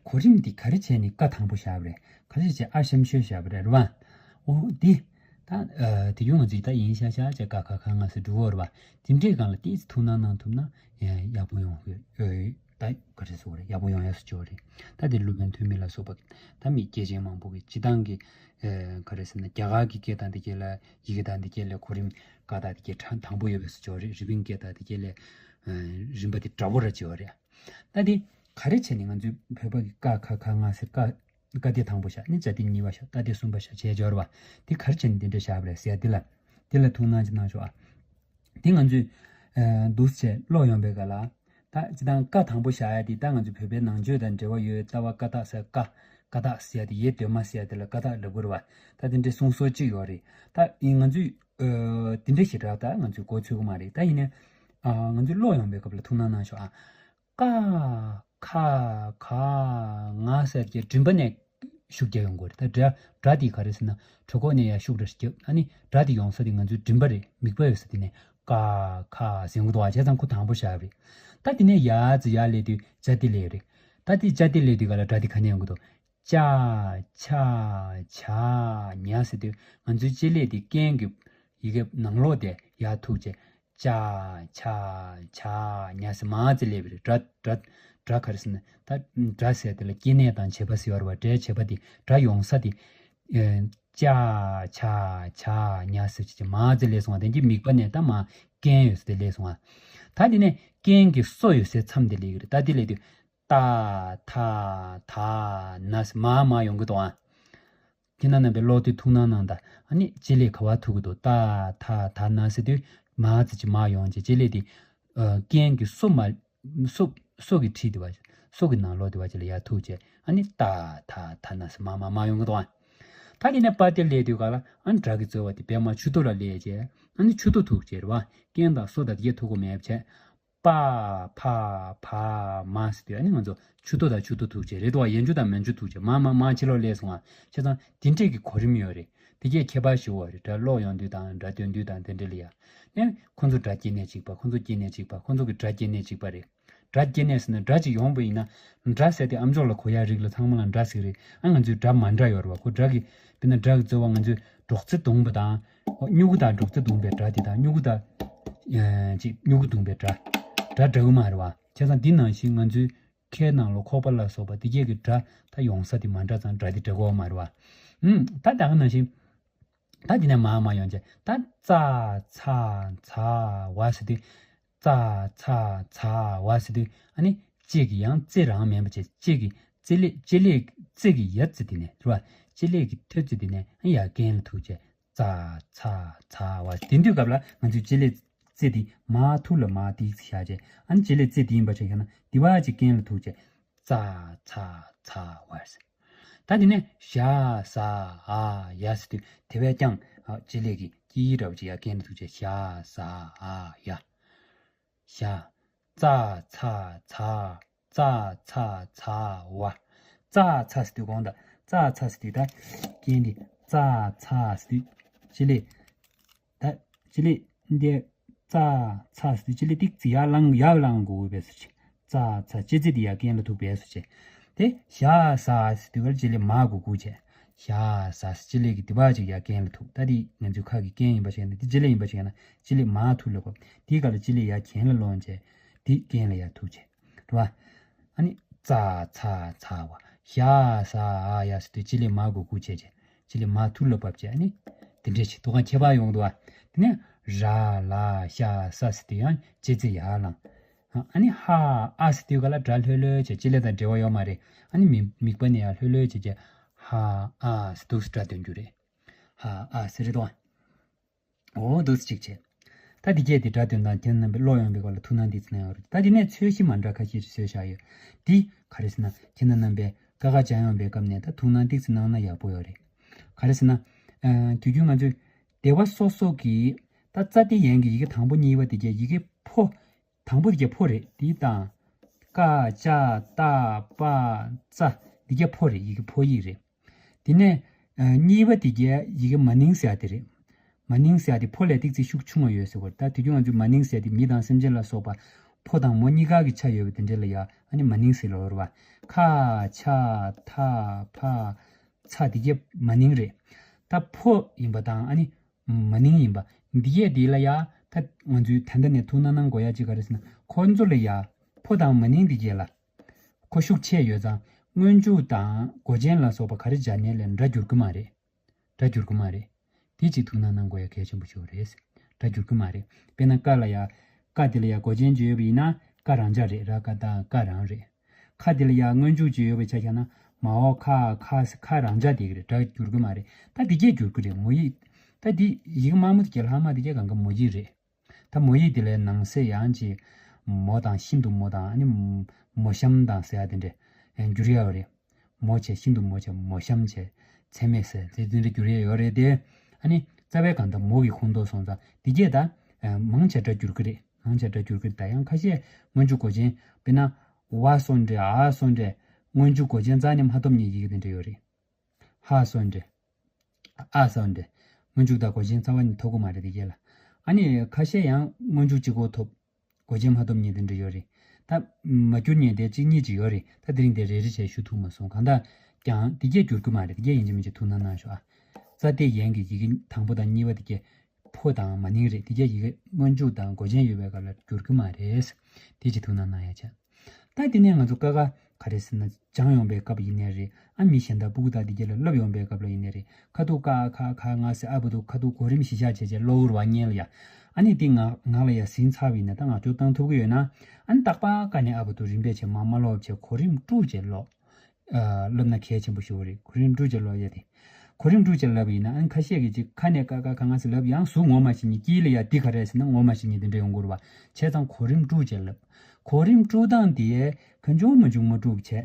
གོ་རིམ་འདི་ག་རེ་བྱས་ནས་ཀ་དང་པོ་བཞག་པ་རེད། ག་རེ་བྱས་ཨ་གཤམ་ཤོས་བཞག་པ་རེད་རེད་བ། འོ་འདི། ད་ཨ། དེ་རྒྱུན་ང་ཚོས་ད་ཡིན་ཤག་ཤག་བྱས་ཀ་ཁ་ག་ང་ཟེར་འགྲོ་གི་ཡོད་རེད་བ། དེ་འདྲའི་སྒང་ལ་ཏོག་ཙམ་ཐུགས་སྣང་གནང་ཐུབ་ན་ཡག་པོ་ཡོང་གི་ཡོད། ད་ག་རེ་ཟེར་དགོས་རེད། ཡག་པོ་ཡོང་ཡག་སུ་ཅིག་ཡོད་རེད། ད་དེ་སློབ་དཔོན་ཐོན་མི་ལ་སོགས་པ་ད་མི་སྐྱེས་ཆེན་མང་པོ་གི་སྤྱི་བཏང་གི་ཨེ། ག་རེ་ཟེར་ན་རྒྱ་གར་གྱི་སྐད་དང་དེ་གྱད་ལ་ཡི་གེ་དང་དེ་གྱད་ལ་གོ་རིམ་ཀ་དང་དེ་གྱད་དང་པོ་ཡོད་པའི་སུ་ཅིག་ཡོད་རེད། རི་པིན་སྐད་དང་དེ་གྱད་ལ་ཨེ། རིམ་པ་དེ་འདྲ་པོ་ར་ཅིག་ཡོད་རེད། ད་དེ་ག་རེ་བྱས་ནས་ང་ཚོའི་བོད་པ་གི་ཀ་ཁ་ག་ང་ཟེར་ཀ་ཀ་དེ་དང་པོ་བཞག་ནི་ཇ་དེ་གཉིས་པ་བཞག་ད་དེ་གསུམ་པ་བཞག་བྱས་སྦྱོར་བ་དེ་ག་རེ་བྱས་ནས་དེ་འདྲ་བཞག་པ་རེད་ཟེར་དེ་ལ་དེ་ལ་ཐུགས་སྣང་ཅིག་གནང་ཤོག་ཨ། དེ་ང་ཚོས་འདུག་སེ་ཀློག་ཡོང་པའི་སྐབས་ལ་ད་ཅི་ལྟར་ཀ་དང་པོ་བཞག་ཡ་དེ་ད་ང་ཚོ་བོད་པའི་ནང་ཆོས་དང་འབྲེལ་བ་ཡོད་ལྟ་བ་ཀ་དག་ཟེར་ཀ་ཀ་དག་ཟེར་ཡ་དེ་ཡེ་གདོད་མ་ཟེར་ཡ་དེ་ལ་ཀ་དག་ལབ་དགོས་རེད་བ། ད་དེ་འདྲའི་གསུང་སྲོལ་གཅིག་ཡོད་རེད། ད་ཡིན་ང་ཚོས་དེ་འདྲ་ཞེ་དྲག་ད་ང་ཚོས་གོ་ཚོད་ཀྱི་མ་རེད། ད་ཡིན་ནའི་ང་ཚོས་ཀློག་ཡོང་པའི་སྐབས་ལ་ཐུགས་སྣང་གནང་ཤོག་ཨ། ཀ་ཁ་ག་ང་ཟེར་གྱི་མགྲིན་པ་ནས་ཤུགས་རྒྱག་ཡོང་དགོས་རེད། ད་སྒྲ་སྒྲ་དེ་ག་རེ་ཟེར་ན་གྲོད་ཁོག་ནས་ཡར་ཤུགས་རེ་རྒྱབ་ཨ་ནི་སྒྲ་དེ་ཡོང་ས་དེ་ང་ཚོའི་མགྲིན་པ་རེད། མིག་པ་ཡོད་ས་དེ་ནས་ཀ་ཁ་ཟེར་ཡོང་གི་འདུག་བ། བྱས་ཙང་ཁོ་དང་པོ་བཞག་རེད། ད་དེ་ནས་ཡར་ཙི་ཡར་སླེབས་དུས་ཇ་དེ་སླེབས་རེད། ད་དེ་ཇ་དེ་སླེབས་དུས་ག་ལ་སྒྲ་དེ་ག་ནས་ཡོང་གི་འདུག་ཅ་ཆ་ཇ་ཉ་ཟེར་དུས་ང་ཚོའི་ལྕེ་ལེ་དེ་རྐན་གྱི་ཡི་གེ་ནང་ལོགས་དེ་ཡར་ཐུག་བྱས། ཅ་ཆ་ཇ་ཉ་ཟེར་མར་ཙི་སླེབས་པ་རེད། སྒྲ་སྒྲ་སྒྲ་ག་རེ་ཟེར་ན་ད་སྒྲ་ཟེར་དེ་ལ་སྐྱེ་གནས་དང་བྱེད་པ་ཟེར་བ་རེད་བ། སྒྲའི་བྱེད་པ་དེ་སྒྲ་ཡོང་ས་དེ་ཨེ། ཅ་ཆ་ཇ་ཉ་ཟེར་བྱས་མར་ཙི་སླེབས་སོང་བ། དེ་གྱི་མིག་པ་ནས་ད་མར་རྐན་ཡོད་ས་དེ་སླེབས་སོང་བ། ད་དེ་ནས་རྐན་གྱི་སོ་ཡོད་སའི་མཚམས་དེ་སླེབས་ཀྱི་རེད། ད་དེ་སླེབས་དུས། ཏ་ཐ་ད་ན་ཟེར་མར་མར་ཡོང་གི་འདུག་ཨ། ཁྱེད་རྣམ་པས་ཀློག་དུས་ཐུགས་སྣང་གནང་དང་། ཨ་ནི་ལྕེ་ལེ་ག་པར་ཐུག་གི་འདུག་ཏ་ཐ་ད་ན་ཟེར་དུས་མར་ཙི་ཅིག་མར་ཡོང་བྱས་ལྕེ་ལེ་དེ་ཨ། རྐན་གྱི་སོ་མ་སོ་སོ་གི་འཁྲིས་དེ་བ་སོ་གི་ནང་ལོགས་དེ་བ་ཅིག་ལ་ཡར་ཐུག་བྱས་ཨ་ནི་ཏ་ཐ་ད་ན་ཟེར་མར་མར་མར་ཡོང་གི་འདུག་ཨ། ད་དེ་ནས་པ་དེ་སླེབས་དུས་ག་ལ་ཨ་ནི་སྒྲ་གི་རྩོལ་བ་དེ་བས་མར་མཆུ་ཏོ་ལ་སླེབས་བྱས་ཨ་ནི་མཆུ་ཏོ་ཐུག་བྱས་རེད་བ། རྐན་དང་སོ་དང་དེ་གས་ཐུག་གི་མེད་བྱས། པ་ཕ་བ་མ་ཟེར་དུས་ཨ་ནི་ང་ཚོ་མཆུ་ཏོ་དང་མཆུ་ཏོ་ཐུག་བྱས་རེད་དོ། ཡན་མཆུ་དང་མན་མཆུ་ཐུག་བྱས་མ་མ་མ་ཕྱི་ལོགས་སླེབས་སོང་ང་། བྱས་ཙང་དེ་འདྲས་ཀྱི་གོ་རིམ་ཡོད་རེད། དེ་གས་ཁྱད་པར་ཞེ་པོ་རེད། སྒྲ་ཀློག་ཡོང་དུས་དང་སྒྲ་འདོན་དུས་དང་དེ་འདྲས་ལ་ཡ། ཨེ་ཁོ་ཚོ་སྒྲ་སྐྱེ་གནས་གཅིག་པ། ཁོ་ཚོ་སྐྱེ་གནས་གཅིག་པ། ཁོ་ཚོ་གི་སྒྲ་སྐྱེ་གནས་གཅིག་པ་རེད། སྒྲ་སྐྱེ་གནས་ཟེར་ན་སྒྲ་ཅིག་ཡོང་པ་ཡིན་ན་སྒྲ་ཟེར་དེ་ཨ་མཆོག་ལ་གོ་ཡ་རིགས་ལ་ཚང་མ་ལ་སྒྲ་ཟེར་གི་རེད། ཨ་ང་ཚོའི་སྒྲ་མ་འདྲ་ཡོད་རེད་བ། ཁོ་སྒྲ་གི་དཔེར་ན་སྒྲ་གི་རྩོལ་བ་ང་ཚོས་སྒྲོག་ཙེ་བརྡུངས་པ་དང་། སྨྱུ་གུ་དང་སྒྲོག་ཙེ་བརྡུངས་པའི་སྒྲ་དེ་དང་སྨྱུ་གུ་དང་། ཨེ་ཅིག་སྨྱུ་གུ་བརྡུངས་པའི་སྒྲ། སྒྲ་འདྲ་གི་མ་རེད་བ། བྱས་ཙང་འདི་ནང་བཞིན་ང་ཚོའི་ཁའི་ནང་ལོགས་ཁོག་པ་ལ་སོགས་པ་དེ་གས་ཀྱི་སྒྲ་ད་ཡོང་ས་དེ་མ་འདྲ་ཙང་སྒྲ་དེ་འདྲ་གོ་བ་མ་རེད་བ། ཨུམ། ད་ད་ག་ནང་བཞིན། ད་འདི་ནས་མར་མར་ཡོང་བྱས་ད་ཙ་ཚ་ཛ་ཝ་ཟེར་དུས། ཙ་ཚ་ཛ་ཝ་ཟེར་དུས་ཨ་ནི་ལྕེ་གི་ཡང་ཙེ་རང་མིན་པ་བྱས་ལྕེ་གི་ལྕེ་ལེ་ལྕེ་ལེ་ཙེ་གི་ཡ་ཙི་དེ་ནས་རེད་བ། ལྕེ་ལེ་གི་ཐོད་ཙི་དེ་ནས་ཨ་ཡ་རྐན་ལ་ཐུག་བྱས་ཙ་ཚ་ཛ་ཝ། དེ་དུས་སྐབས་ལ་ང་ཚོས་ལྕེ་ལེ་ཙེ་དེ་མར་ཐུག་ལ་མར་དེ་བཞག་བྱས་ཨ་ནི་ལྕེ་ལེ་ཙེ་དེ་ཡིན་པ་བྱས་ཀྱང་ན་དེ་བ་ཅིག་རྐན་ལ་ཐུག་བྱས་ཙ་ཚ་ཛ་ཝ་ཟེར། ད་དེ་ནས་ཞ་ཟ་འ་ཡ་ཟེར་དུས་དེ་བས་ཀྱང་ལྕེ་ལེ་གི་དཀྱིལ་འདྲ་བོ་ཅིག་ཡ་རྐན་ལ་ཐུག་བྱས་ཞ་ཟ་འ་ཡ། ཞ། ཙ་ཚ་ཚ། ཙ་ཚ་ཚ་བ། ཙ་ཚ་ཟེར་དུས་གོང་ད། ཙ་ཚ་ཟེར་དུས་ད། རྐན་འདི་ཙ་ཚ་ཟེར་དུས། ཅི་ལེ། ད། ཅི་ལེ། འདི། ཙ་ཚ་ཟེར་དུས་ཅི་ལེ་ཏིག་ཙི་ཡར་ལངས་ཡར་ལངས་དགོས་པས་སུ་ཆེ། ཙ་ཚ་ཅི་ཙི་འདི་ཡར་རྐན་ལ་ཐུག་པས་སུ་ཆེ། དེ་ཞ་ཟ་ཟེར་དུས་གར་ཅི་ལེ་མ་གུ་གུ་ཆེ། ཞ་ཟ་ཟེར་ཅི་ལེ་གི་དེ་བ་ཅིག་ཡར་རྐན་ལ་ཐུག་ད་འདི་ང་ཚོའི་ཁ་གི་རྐན་ཡིན་པ་ཞིག་ཡིན་ན་འདི་ཅི་ལེ་ཡིན་པ་ཞིག་ཡིན་ན་ཅི་ལེ་མ་ཐུག་ལ་གོ། དེའི་ག་ལ་ཅི་ལེ་ཡར་གྱེན་ལ་སློང་བྱས། དེ་རྐན་ལ་ཡར་ཐུག་བྱས། རེད་བ། ཨ་ནི། ཙ་ཚ་ཚ་བ། ཞ་ཟ་ཨ་ཡ་ཟེར་དུས་ཅི་ལེ་མ་གུ་གུ་བྱས་བྱས། ཅི་ལེ་མ་ཐུར་ལ་བབས་བྱས་ཨ་ནི། དེ་འདྲས་བྱས་དུ་གང་ཁྱད་པར་ཡོང་འདུག་བ། དེ་ནས་ར་ལ་ཤ་ས་ཟེར་དུས་ཡང་ཅི་ཙི་ཡར་ལངས། ཨ་ནི་ཧ་ཨ་ཟེར་དུས་ག་ལ་སྒྲ་ལྷོད་ལྷོད་བྱས་ཅི་ལེ་དང་འབྲེལ་བ་ཡོད་མ་རེད། ཨ་ནི་མི་མིག་པ་ནས་ཡར་ལྷོད་ལྷོད་བྱས་བྱས། ཧ་ཨ་ཟེར་དུས་སྒྲ་འདོན་རྒྱུ་རེད། ཧ་ཨ་ཟེར་རེད་དོ། འོ་འདུག་སེ་གཅིག་བྱས། ད་འདི་གས་དེ་སྒྲ་དོན་དང་ཁྱེད་རྣམ་པས་ཀློག་ཡོང་བའི་སྐབས་ལ་ཐུགས་སྣང་འདི་ཙི་གནང་ཡོད་རེད། ད་འདི་ནས་ཚོས་གཞི་མ་འདྲ་ཁ་ཤས་ཤིག་བཟོས་བཞག་ཡོད། འདི་ག་རེ་ཟེར་ན་ཁྱེད་རྣམ་པས་ཀ་ཁ་སྦྱང་ཡོང་བའི་སྐབས་ནས་ད་ཐུགས་སྣང་ཏིག་ཙི་གནང་ན་ཡག་པོ་ཡོད་རེད། ག་རེ་ཟེར་ན། ཨ། དུས་རྒྱུན་ང་ཚོས་སྡེ་བ་སོ་སོ་གི་ད་ཙ་སྡེ་ཡན་གྱི་ཡི་གེ་དང་པོ་གཉིས་པ་དེ་གས་ཡི་གེ་ཕོ། དང་པོ་དེ་གས་ཕོ་རེད། འདི་དང་། ཀ་ཅ་ཏ་པ་ཙ། འདི་གས་ཕོ་རེད། ཡི་གེ་ཕོ་ཡིག་རེད། དེ་ནས། ཨ། གཉིས་པ་དེ་གས་ཡི་གེ་མ་ནིང་ཟེར་ཡ་དེ་རེད། མ་ནིང་ཟེར་ཡ་དེ་ཕོ་ལས་ཏིག་ཙི་ཤུགས་ཆུང་བ་ཡོད་ཟེར་བ་རེད། ད་དུས་རྒྱུན་ང་ཚོས་མ་ནིང་ཟེར་ཡ་དེ་མི་དང་སེམས་ཅན་ལ་སོགས་པ་ཕོ་དང་མོ་གཉིས་ཀ་གི་ཆ་ཡོད་པ་དེ་འདྲས་ལ་ཡ་ཨ་ནི་མ་ནིང་ཟེར་ལབ་པ་རེད་བ། ཁ་ཆ་ཐ་ཕ་ཚ་དེ་གས་མ་ནིང་རེད། ད་ཕོ་ཡིན་པ་དང་ཨ་ནི་མ་ནིང་ཡིན་པ། འདི་གས་འདི་ལ་ཡ་ད་ང་ཚོས་ད་ལྟ་ནས་ཐུགས་སྣང་གནང་དགོས་ཡ་ཅིག་ག་རེ་ཟེར་ན་ཁོ་ཚོ་ལ་ཡ་ཕོ་དང་མ་ནིང་འདི་གས་ལ་ཁོ་ཤུགས་ཆེ་ཡོད་ཙང་སྔོན་འཇུག་དང་མགོ་ཅན་ལ་སོགས་པ་ག་རེ་སྦྱར་ནའི་ལས་སྒྲ་འགྱུར་གི་མ་རེད། སྒྲ་འགྱུར་གི་མ་རེད། དེ་ཅིག་ཐུགས་སྣང་གནང་དགོས་ཡ་གལ་ཆེན་པོ་ཞིག་རེད། སྒྲ་འགྱུར་གི་མ་རེད། དཔེར་ན་ཀ་ལ་ཡ། ཀ་དེ་ལ་ཡ་མགོ་ཅན་ཅིག་ཡོད་པ་ཡིན་ན་ཀ་རང་འཇགས་རེད། ར་ཀ་ཏ་ཀ་རང་རེད། ཁ་དེ་ལ་ཡ་སྔོན་འཇུག་ཅིག་ཡོད་པའི་ཆ་བཞག་ན་མ་འོག་ཁ་ཁ་ཁ་རང་འཇགས་དེ་གི་རེད། སྒྲ་འགྱུར་གི་མ་རེད། ད་འདི་གས་འགྱུར་གི་རེད། མོ་ཡིག་ད་འདི་ཡི་གེ་དམར་མོ་དེ་གས་ལྷག་མ་དེ་གས་གང་ག་མོ་ཡིག་རེད། ད་མོ་ཡིག་དེ་ལས་ནང་གསེས་ཡང་ཅིག་མོ་དང་ཤིན་ཏུ་མོ་དང་ཨ་ནི་མོ་གཤམ་དང་ཟེར་ཡ་དེ་འདྲས་འགྱུར་ཡ་ཡོད་རེད། མོ་བྱས་ཤིན་ཏུ་མོ་བྱས་མོ་གཤམ་བྱས་ཚད་མེད་ཟེར་དེ་དེ་འདྲས་འགྱུར་ཡ་ཡོད་རེད་དེ། ཨ་ནི་རྩ་བའི་གང་ལྟར་མོ་གི་ཁོངས་གཏོགས་སོང་ཙང་དེ་གས་ད་མང་ཆེ་སྒྲ་འགྱུར་གི་རེད། མང་ཆེ་སྒྲ་འགྱུར་གི་རེད། ད་ཡང་ཁ་ཤས་སྔོན་འཇུག་མགོ་ཅན་དཔེར་ན་ཝ་སོགས་འདྲས་ཨ་སོགས་འདྲས་སྔོན་འཇུག་མགོ་ཅན་རྩ་ནས་མ་ཐོབ་མཁན་ཡི་གེ་དེ་འདྲས་ཡོད་རེད། ཧ་སོགས་འདྲས། ཨ་སོགས་འདྲས། སྔོན་འཇུག་དང་མགོ་ཅན་རྩ་བ་ནས་ཐོབ་གི་མ་རེད་དེ་གས་ལ། ཨ་ནི་ཁ་ཤས་ཡང་སྔོན་འཇུག་གཅིག་པོ་ཐོབ། མགོ་ཅན་མ་ཐོབ་མཁན་དེ་འདྲ་ཡོད་རེད། ད་མ་འགྱུར་མཁན་དེ་གཅིག་གཉིས་ཅིག་ཡོད་རེད། ད་དེ་རིང་དེ་རེ་རེ་བྱས་ཞུ་ཐུབ་མ་སོང་། གང་ལྟར་ཀྱང་དེ་གས་འགྱུར་གི་མ་རེད། དེ་གས་ཡིན་གཅིག་མིན་གཅིག་ཐུགས་སྣང་གནང་ཤོག་ཨ། ཙ་སྡེ་ཡན་གྱི་ཡི་གེ་དང་པོ་དང་གཉིས་པ་དེ་གས་ཕོ་དང་མ་ནིང་རེད། དེ་གས་ཡི་གེ་སྔོན་འཇུག་དང་མགོ་ཅན་ཡོད་པའི་སྐབས་ལ་འགྱུར་གི་མ་རེད། དེ་ཅིག་ཐུགས་སྣང་གནང་ཡ་བྱས། ད་དེ་ནས་ང་ཚོ་ཀ་ཁ་ག་རེ་ཟེར་ན་སྦྱང་ཡོང་པའི་སྐབས་ཡིན་ནའི་རེད། ཨ་མི་གཞན་དག་སྤུ་གུ་དག་དེ་གས་ལ་བསླབ་ཡོང་པའི་སྐབས་ལ་ཡིན་ནའི་རེད། ཁ་ཐུག་ཀ་ཁ་ག་ང་ཟེར་ཨ་བ་དུ་ཁ་ཐུག་གོ་རིམ་གཞི་བཞག་བྱས་བྱས་ཀློག་རུ་བ་ཉན་ལ་ཡ། ཨ་ནི་དེ་ང་ང་ལ་ཡ་ཟིན་ཚར་བ་ཡིན་ན་ད་ངག་སྐྱོར་བཏང་ཐུབ་ཀྱི་ཡོད་ན། ཨ་ནི་རྟག་པར་ཀ་ནས་ཨ་བ་དུ་རིམ་པས་བྱས་མ་མ་ཀློག་བྱས་གོ་རིམ་དཀྲུགས་བྱས་ཀློག་ཨ། བསླབ་ན་གལ་ཆེན་པོ་ཞིག་རེད། གོ་རིམ་དཀྲུགས་བྱས་ཀློག་ཡ་དེ། གོ་རིམ་དཀྲུགས་བྱས་ལབ་ཡིན་ན་ཨ་ཁ་ཤས་ཀྱིས་ཅིག་ཁ་ནས་ཀ་ཁ་ག་ང་ཟེར་ལབ་ཡང་གཟུགས་ངོ་མ་ཤེས་མཁན་དཀྱིལ་ལ་ཡ་འདི་ག་རེ་ཟེར་ན་ངོ་མ་ཤེས་མཁན་དེ་འདྲ་ཡོང་གི་རེད་བ། བྱས་ཙང་གོ་རིམ་དཀྲུགས་བྱས་ལབ། གོ་རིམ་དཀྲུགས་སྟངས་དེ་ཁ་ཆུང་མ་ཆུང་མ་དཀྲུགས་བྱས།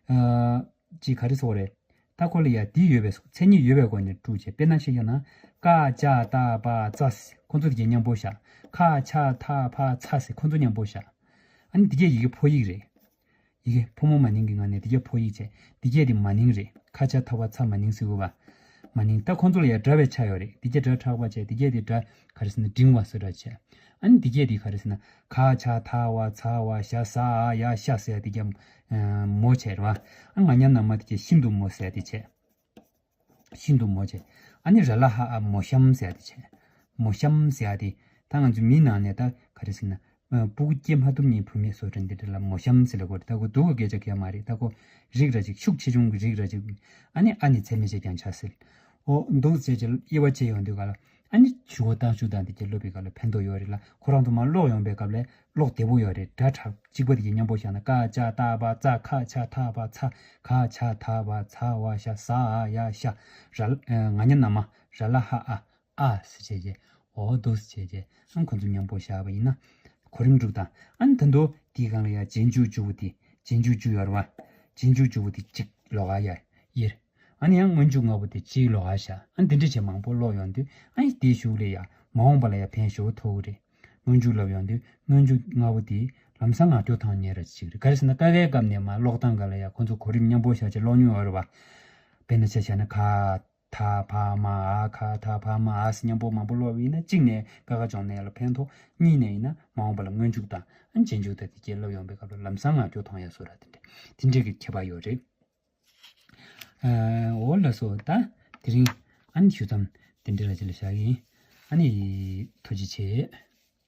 ཨ། ཅིག་ག་རེ་ཟེར་དགོས་རེད། ད་ཁོ་ལ་ཡ་འདི་ཡོད་པའི་མཚན་ཉིད་ཡོད་པའི་སྒོ་ནས་དཀྲུགས་བྱས། དཔེར་ན་ཤེས་ཀྱང་ན་ཀ་ཅ་ཏ་པ་ཙ་ཟེར་ཁོ་ཚོ་དེ་གས་མཉམ་པོ་བཞག་ཁ་ཆ་ཐ་ཕ་ཚ་ཟེར་ཁོ་ཚོ་མཉམ་པོ་བཞག་ཨ་ནི་འདི་གས་ཡི་གེ་ཕོ་ཡིག་རེད། ཡི་གེ་ཕོ་མོ་མ་ནིང་གི་ངང་ནས་འདི་གས་ཕོ་ཡིག་བྱས། འདི་གས་དེ་མ་ནིང་རེད། ཁ་ཆ་ཐ་བ་ཚ་མ་ནིང་ཟེར་དགོས་པ། མ་ནིང་ད་ཁོང་ཚོ་ལ་ཡ་སྒྲ་བའི་ཆ་ཡོད་རེད། འདི་གས་སྒྲ་དྲག་པ་བྱས། འདི་གས་དེ་སྒྲ་ག་རེ་ཟེར་ན་འབྲིང་བ་སོགས་སྒྲ་བྱས། ཨ་ནི་འདི་གས་དེ་ག་རེ་ཟེར་ན་ཁ་ཆ་ཐ་བ་ཚ་བ་ཞ་ཟ་འ་ཡ་ཤ་ཟེར་ཡ་འདི་གས་མོ་བྱས་རེད་བ། ཨ་ང་ཉ་ན་མ་འདི་གས་ཤིན་ཏུ་མོ་ཟེར་ཡ་འདི་བྱས། ཤིན་ཏུ་མོ་བྱས། ཨ་ནི་ར་ལ་ཧ་ཨ་མོ་གཤམ་ཟེར་ཡ་དེ་བྱས། མོ་གཤམ་ཟེར་ཡ་དེ་ད་ང་ཚོ་མི་ནང་ནས་ད་ག་རེ་ཟེར་ན། ཨ། སྤུ་གུ་སྐྱེ་མ་ཐུབ་མཁན་བུད་མེད་སོགས་འདྲ་འདི་འདྲ་ལ་མོ་གཤམ་ཟེར་ལབ་དགོས་རེད། ད་ཁོ་སྡུག་གི་སྐད་ཆ་གལ་མ་རེད། ད་ཁོ་རིགས་ར་ཅིག་ཤུགས་ཆེ་ཆུང་གི་རིགས་ར་ཅིག་ཨ་ནི་ཨ་ནི་ཚད་མེད་བྱས་ཀྱང་ཆ་ཟེར། འོ་འདུག་ཟེར་གྱི་དབྱེ་བ་ཕྱེ་ཡོང་དུས་ག་ལ། ཨ་ནི་ཞུ་བ་བཏང་ཞུ་དང་འདི་གྱད་སློབ་པའི་སྐབས་ལ་ཕན་ཐོགས་ཡོད་རེད་ལ། ཁོ་རང་ཚོ་མར་ཀློག་ཡོང་པའི་སྐབས་ལ་ཀློག་བདེ་པོ་ཡོད་རེད། སྒྲ་གྲགས་གཅིག་པ་འདི་གྱད་མཉམ་པོ་བཞག་ན་ཀ་ཅ་ཏ་པ་ཙ་ཁ་ཆ་ཐ་བ་ཚ་ག་ཆ་ད་བ་ཚ་བ་ཤ་ཟ་འ་ཡ་ཤ་ར་ལ་ང་ཉ་ན་མ་ར་ལ་ཧ་ཨ་ཨ་ཟེར་བྱས་བྱས་འོ་འདུག་ཟེར་བྱས་བྱས་ཨ་ཁོ་ཚོ་མཉམ་པོ་བཞག་པ་ཡིན་ན་གོ་རིམ་དྲུག་དང་ཨ་ནི་ད་དུང་དེའི་སྒང་ལ་ཡ་རྗེས་འཇུག་བཅུ་པོ་དེ་རྗེས་འཇུག་བཅུ་ཡོད་རེད་བ། རྗེས་འཇུག་བཅུ་པོ་དེ་གཅིག་ལོགས་ཀ་ཡ་དབྱེ། ཨ་ནི་ཡང་སྔོན་འཇུག་ལྔ་པོ་དེ་གཅིག་ལོགས་ཀ་བཞག་ཨ་ནི་འདི་འདྲ་བྱས་མང་པོ་ཀློག་ཡོང་དུས་ཨ་ནི་དེའི་གཞུག་ལ་ཡ་མ་འོངས་པ་ལ་ཡ་ཕན་ཞེ་པོ་ཐོགས་ཀྱི་རེད། སྔོན་འཇུག་ལབ་ཡོང་དུས་སྔོན་འཇུག་ལྔ་པོ་དེ་ ལམ་སང་ངག་སྐྱོར་བཏང་ཉེ་ར་ཅིག་རེད། ག་རེ་ཟེར་ན་ཀ་ཁའི་སྐབས་ནས་མར་ཀློག་སྟངས་སྒང་ལ་ཡ་ཁོ་ཚོ་གོ་རིམ་མཉམ་པོ་བཞག་བྱས་ཀློག་མྱོང་ཡོད་རེད་བ། དཔེར་ན་ཆ་བཞག་ན་ག་ད་བ་མ་འ། ག་ད་བ་མ་འ་ཟེར་མཉམ་པོ་མང་པོ་ཀློག་པ་ཡིན་ན་གཅིག་ནས་ཀ་ཁ་སྦྱོང་གནས་ལ་ཕན་ཐོགས། གཉིས་ནས་ཡིན་ན་མ་འོངས་པ་ལ་སྔོན་འཇུག་དང་རྗེས་འཇུག་དང་དེ་སྐད་ཀློག་ཡོང་པའི་སྐབས་ལ་ལམ་སང་ངག་སྐྱོར་ཐོན་ཡ་བཟོ་འདྲ་དེ་འདྲ་དེ་འདྲའི་གི་ཁྱད་པར་ཡོད་རེད། ཨ། འོ་ལགས་སོ། ད་དེ་རིང་ཨ་ནི་ཞུ་མཚམས་དེ་འདྲ་ལ་ཅི་ལ་བཞག་གི་ཡིན། ཨ་ནི་ཐུགས་རྗེ་ཆེ།